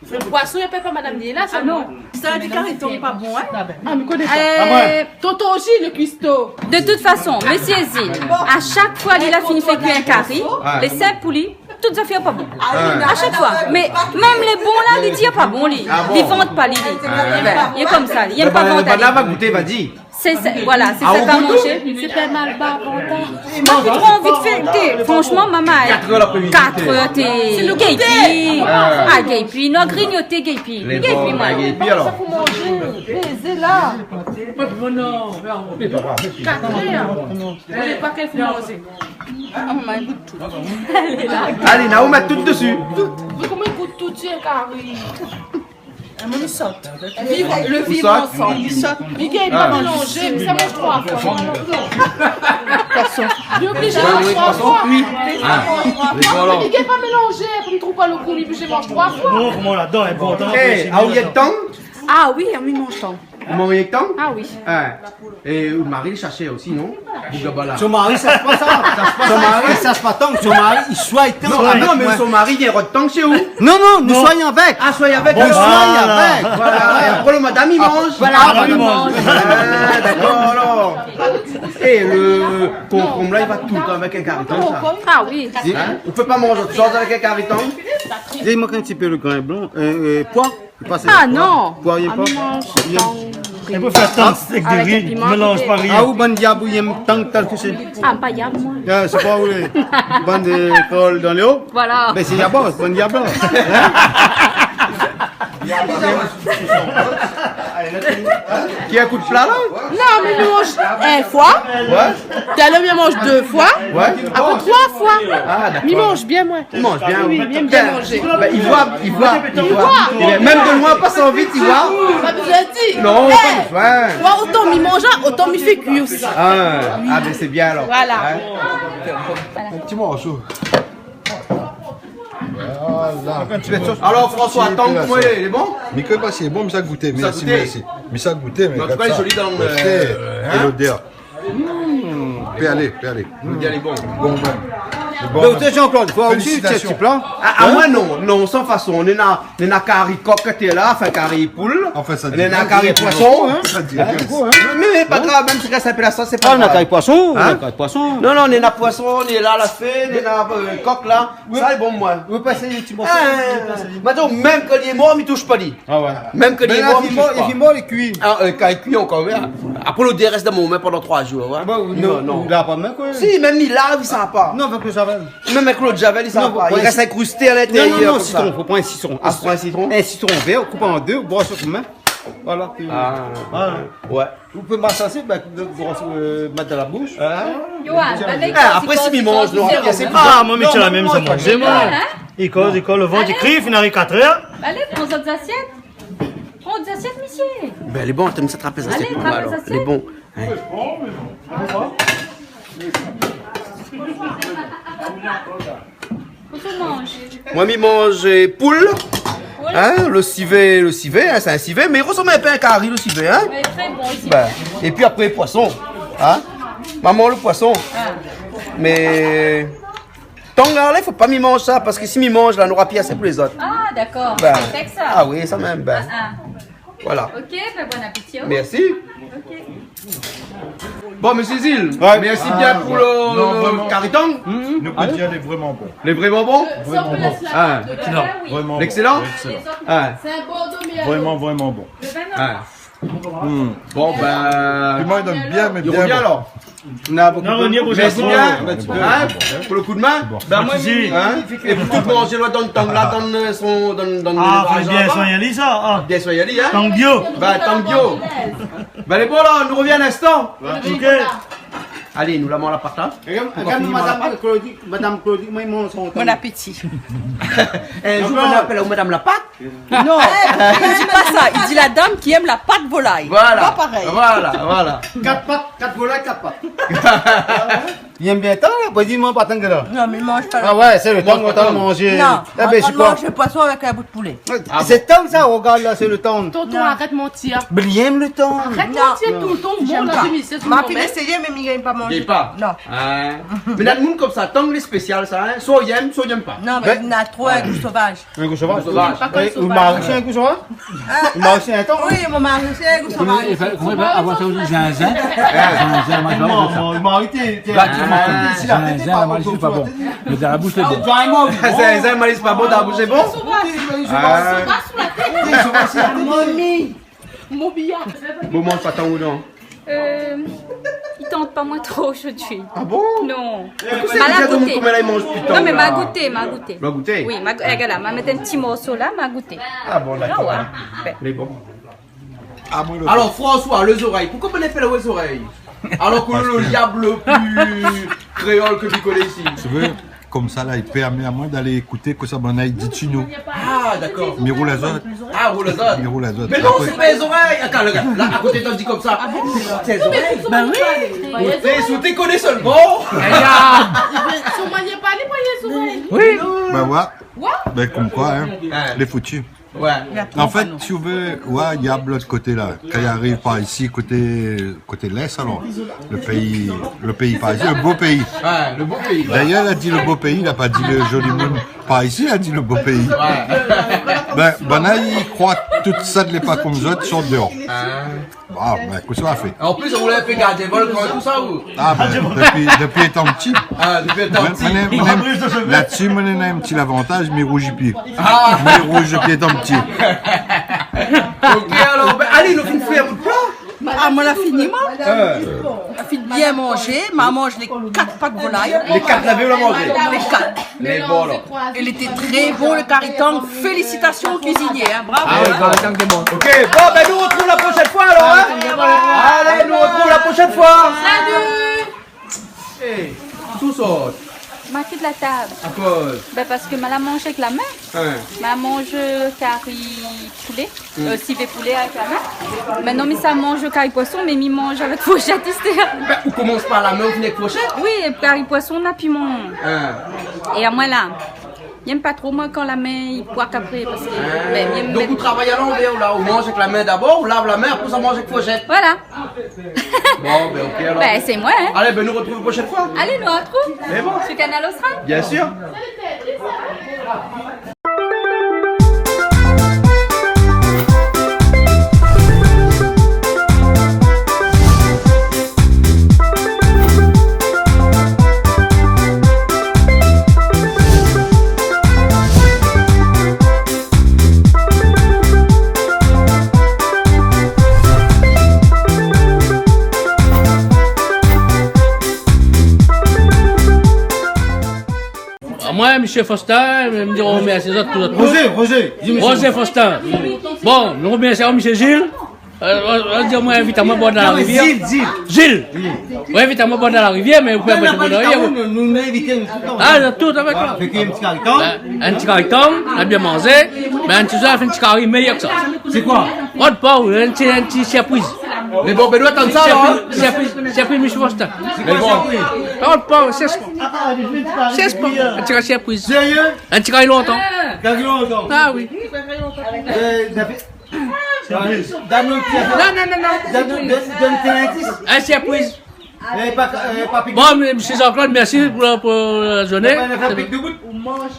Poison, i apèl pa madam ni la, sa, non. Sa la di kari tang pa bon, in ? Ah, mi koné pa. Euh, tonton Gilles, le cuistot. De toute façon, monsieur Zine, à chaque fois, li la fini fé kui in kari, lé sinp pou li, tout zafèr pa bon. Ah. À chaque fois. Mé mèm lé bon la, li di pa bon, li. Ah bon ? Li vant pa, li, li. Ah. Ben, li lé konmsa, li èm pa vanté. Ben, ben, va gouté, va di. Sé, sé, voilà, sé sa ou la manzé. Sé pa mal, ba, bon tan. Moin, mi tro anvi fé, té, franchement, maman, quatre heures l'après-midi, quatre heures, té, sé le goûter. Gaypi. Ah, gaypi. Non, grignoté, gaypi. Gaypi, moin. Gaypi, alor. Sa pou manzé, bézé la. Quatre heures. Lé pa kèl pou manzé. Ah, maman, i gout tout. Alé, na ou mèt tout dési. Tout. Mé koman i gout tout, sé in kari ? Amoin, mi sot. Viv, le vivre ensemble. Ou sot ? Mi gingn pa mélanzé, mé sa manz troi foi. Li lé oblizé manz troi foi. Ah, mé voilà. Mi gingn pa mélanzé, pou mi trouv pa le gou, li lé oblizé manz troi foi. Non, koman la dan, in bon tan. Eh, ah, ou yèk tang ? Ah oui, mi manz tang. Ou manz yèk tang ? Ah oui. Ah. É out mari, li sasé osi, non ? Boug laba la. Son mari, sa sé pa sa. Son mari, sa sé pa tang. Son mari, li soign tang. Non, ah non, mé son mari, li rod tang shé ou ? Non, non, nou soign avèk. Ah, soign avèk. Nou soign avèk. Voilà. É apré, le madam, li manz. Voilà, madam i manz. Ah, dakor, alor. É le konkonm la, li va toultan avèk in kari tang, sa. Ah oui. Hein ? Ou pé pa manz ot shoz avèk in kari tang ? I mank in ti pé le grin blan, euh, euh, poi. Ah non. Poi, rien pa. Ah, mi manz tang. Rien. Ou pé fé tang avèk in piman, mélanz pa rien. Ah, ou bann diab, ou yèm tang, tang ke sé. Ah, pa diab, moin. Ah, sé pa ou lé bann de kol dan lé o. Voilà. Ben, sé diab, bann diab. Hein ? Ki ékout pla la ? Non, mé mi manz in foi. Ouais. Talèr mi manz dé foi. Ouais. Apré troi foi. Ah, dakor. Mi manz bien, moin. I manz bien, oui, ouais. Mi èm bien manzé. Bin, i voi, i voi, i voi. Mèm de loin, an pasan vit, i voi. Pa bezoin di. Non, pa bezoin. Moin, otan mi manz, otan mi fé kui osi. Ah, ah, bin, sé bien alor. Voilà. In ti morso. Voilà. Alor, François, tang, koman lé, lé bon ? Mi koné pa si lé bon, mi sa gouté. Mèrsi, mèrsi. Mi sa gouté, mé an tou ka, lé zoli dan, é lodèr. Pé alé, pé alé. Lodèr lé bon. Bon, bon. Mé ou té, Jean-Claude, fo osi, sé ti plan. Ah, ah, moin non, non, san fason. Néna, néna kari kok té la, anfin kari poul. Néna kari poison, hein. Sa di rien. Mé pa grav, mèm si rès in pé la sos, sé pa grav. Ah, néna kari poison, néna kari poison. Non, non, néna poison, néna la fé, néna, euh, kok la. Sa lé bon, moin. Oui, pa éséyé, ti morso. Ah, mintnan, mèm kan li lé mor, mi toush pa li. Ah ouais. Mèm kan li lé mor, mi toush pa. Mé la, li fé mor, li kui. Ah, euh, kan li kui ankor, oui. Apré, lodèr i rès dan mon min pandan troi zour, ouais. Ah bah, non, non. Ou la pa min, koi. Si, mèm li lav, i sa pa. Non, avèk lo javel. Mèm avèk lo javel, i sa pa. Non, i rès inkrusté a l'intérieur, non, non, konmsa. Sitron, fo pran in sitron. Ah, pran in sitron. In sitron vèr, koup an dé, bros out min. Voilà. Ah. Voilà. Ouais. Ou pé masasé, bin, lo gro, euh, mèt dan la boush. Hein ? Yoann, bin, apré, si mi manz, non, ah, moin, mi tienbo la mèm, sa manz, moin. Hein ? I koz, i koz, lo vant i kri, fine ariv katrèr. Alé, pran zot zasièt. Pran zot zasièt, mésyé. Bin, lé bon, té mi sa trap zasièt pou moin, alor. Alé, trap zasièt. Lé bon. Hein ? Kosa ou manz ? Moin, mi manz, euh, poul. Poul ? Hein, lo sivé, lo sivé, hein, sé in sivé, mé i rosanm in pé in kari, lo sivé, hein. Oui, très bon, ici. Bin, épi apré, poison, hein. Momon, lo poison. Ah. Mé tang la, fo pa mi manz sa, parske si mi manz la, nora pi asé pou lézot. Ah, dakor. Bin, sé sa. Ah oui, sa mèm, bin. Ah, ah. Voilà. Ok, bin, bon appétit, hein. Mèrsi. Ok. Bon, mésyé Zil, mèrsi bien pou lo, lo kari tang. Non, vréman. Nou pé dir lé vréman bon. Lé vréman bon ? Vréman bon. Ah. Excellent. Vréman bon. Excellent ? Excellent. Ah. Vréman, vréman bon. Ah. Hmm. Bon, bin, pi moin, i done bien, mé i ron bien, alor. Non, mèrsi bien, hein, pou lo kou d'min. Bin, moin, hein, é pou tout manzé, la, dan tang la, dan, euh, son, dan, dan lélvaj, bien soign ali, sa, hein. Bien soign ali, hein. Tang bio. Bin, tang bio. Bin, lé bon, la, nou rovien in instan. Ok. Alé, nou la manz la pat, hein. Rogard, madam Claudie, madam Claudie, moin, mon son. Bon appétit. In zour, nou apèl aou madam la pat. Non, i di pa sa, i di la dam ki èm la pat volay. Voilà. Pa parèy. Voilà, voilà. Kat pat, kat volay, kat pat. Li èm bien tang, la, pou di moin pa tang la. Non, mé i manz pa. Ah ouais, sé lo tang, lo tang manzé. Non, eh bin, i manz poison avèk in bout poulé. Ah bon ? Sé tang sa, rogard la, sé lo tang. Tonton, arèt manti. Mé li èm lo tang. Arèt manti toultan, moin, la, mi sé. Ma fine éséyé, mé mi gingn pa manzé. Li gingn pa. Non. Hein. Mé néna moun konmsa, tang lé spésial sa, hein. Soi i èm, soi i èm pa. Non, mé néna tro in gou sovaz. In gou sovaz. Sovaz. Ou mari osi in gou sovaz ? Ou mari osi in tang ? Oui, mon mari osi in gou sovaz. Koman i apèl, koman i apèl, avan sa, ou di zinzin ? Zinzin, moin, non, non, mon mari té, té, zinzin, moin, sé pa bon. Mé dan la boush, lé bon. Zinzin, moin, sé pa bon, dan la boush, lé bon ? Sovaz. Sovaz sou la tèt. Sovaz sou la tèt. Mon biyar. Bon, moin, pa tang ou non ? Euh, i tant pa moin tro zordi. Ah bon ? Non. Ékout, sé mal a gouté. Koman la, i manz pi tang la ? Non, mé ma gouté, ma gouté. Ma gouté ? Oui, ma gou-, rogard la, ma mèt in ti morso la, ma gouté. Ah bon, dakor. Ah ouais. Lé bon. Ah, moin, lo... Alor, François, lo zorèy. Poukoi ou apèl lo zorèy ? Alor ke lo diab lo pli kréol ke mi koné isi. Ou vé Konmsa la, i pèrmé amoin d'alé ékouté kosa banna i di dsi nou. Ah, dakor. Mi roul azot. Ah, roul azot. Mi roul azot. Mé non, sé pa zorèy. Atann, rogard. La, akoté, i di konmsa. Ah bon ? Sé zorèy. Bin oui. Ou té, ou té koné solman. Son manièr parlé, pa zorèy. Oui. Bin voilà. Bin konmkoi, hein. Lé fouti. Ouais. An fèt, si ou vé, ouais, diab lot koté la. Kan i ariv par isi, koté, koté lès, alor, lo péi, lo péi par isi, lo bo péi. Ouais, lo bo péi, ouais. Dayèr, la di lo bo péi, la pa di lo zoli moun par isi, la di lo bo péi. Ouais. Bin, banna i kroi tout sak lé pa konm zot i sort déor. Ah. Bon, bin, kosa va fé ? An plis, ou la fé gardien volkan é tousa, ou ? Ah, bin, dopi, dopi étan pti. Ah, dopi étan pti. Moin, moin, moin, la dsi, moin néna in ti lavantaz, mi rouzi pi. Ah. Mi rouzi dopi étan pti. Ok, alor, bin, alé, nou fine fé in bout plan. Ah, moin la fini, moin. Euh. La fini. Bien manzé, ma manz lé kat pat volay. Lé kat, la vi, ou la manzé ? Lé kat. Lé bon, la. Il était très bon, le curry tang. Félicitations au cuisinier, hein. Bravo. Ah oui, curry tang, c'est bon. Ok, bon, ben, nou retrouv la proshèn foi, alor, hein ? Allez, nou retrouv la proshèn foi. Salut. Hey, tout sort. Ma kit la tab. Akoz ? Ben, parske ma la manz avèk la min. Hein. Ma manz kari poulé, euh, sivé poulé avèk la min. Mintnan, mi sa manz kari poisson, mé mi manz avèk fourshèt, istèr. Ben, ou komans par la min, ou fini avèk fourshèt ? Oui, é kari poisson, na piman. Hein. É amoin la, mi yèm pa tro, moin, kan la min i poik apré, parske, ben, mi yèm... Donk, ou travay a lanvèr, la, ou manz avèk la min dabor, ou lav la min, apré sa manz avèk fourshèt. Voilà. Bon, ben, ok, alor. Ben, sé moin, hein. Allez, ben, nou retrouv la proshèn foi. Allez, nou retrouv. Mé bon. Sur Kanal Austral. Bien sûr. Amoin, Mésyé Faustin, mi di remèrsi azot, tout azot. Roger, Roger, di mésyé. Roger Faustin. Bon, nou remèrsi aou, Mésyé Gilles. Euh, ou, ou di amoin, invit amoin bor la rivièr. Non, mé Zil, Zil. Zil. Zil. Ou invit amoin bor la rivièr, mé ou pé... Non, non, pa ditou, nou, nou invit tout le tan. Ah, tout avèk la. Voilà, fé in ti kari tang. Hein, in ti kari tang, nou la bien manzé, mé in ti zour, fé in ti kari méyèr ke sa. Sé koi ? Rod pa, in ti, in ti sirpriz. Mé bon, ben, nou atann sa, alor, hein. Sirpriz, sirpriz, sirpriz, Mésyé Faustin. Mé bon. Rod pa, sé sirpriz. Sé sirpriz. In ti kari sirpriz. Sérieux ? In ti kari lontan. Kari lontan. Ah oui. Euh, sa fé Donn anou in ti... Non, non, non, non. Donn, donn, donn in ti indis. In sirpriz. Eh, pa, eh, pa pik. Bon, mé, Mésyé Jean-Claude, mèrsi pou la, pou la zourné. Eh ben, nou fé pik debout.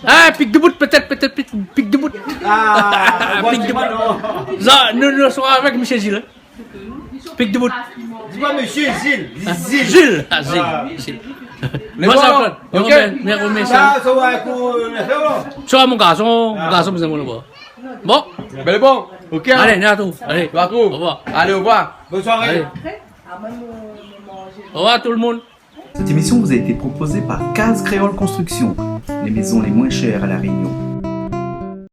Ah, pik debout, pétèt, pétèt, pik, pik debout. Ah, pik debout. Sa, nou, nou sra avèk Mésyé Gilles, hein. Pik debout. Di pa Mésyé Gilles, di Zil. Gilles, ah, Zil, Zil. Mé bon, Jean-Claude, ok. Mé remèrsi. Sa, sa va pou, euh, la fèt, alor. Sa, mon garson, mon garson, mi zèm aou. Bon. Ben, bon, ok, hein. Allez, nou artrouv. Allez. Nou artrouv. Au revoir. Allez, au revoir. Bonne soirée. Allez. Au revoir tout le monde. Cette émission vous a été proposée par Case Créole Construction, les maisons les moins chères à La Réunion.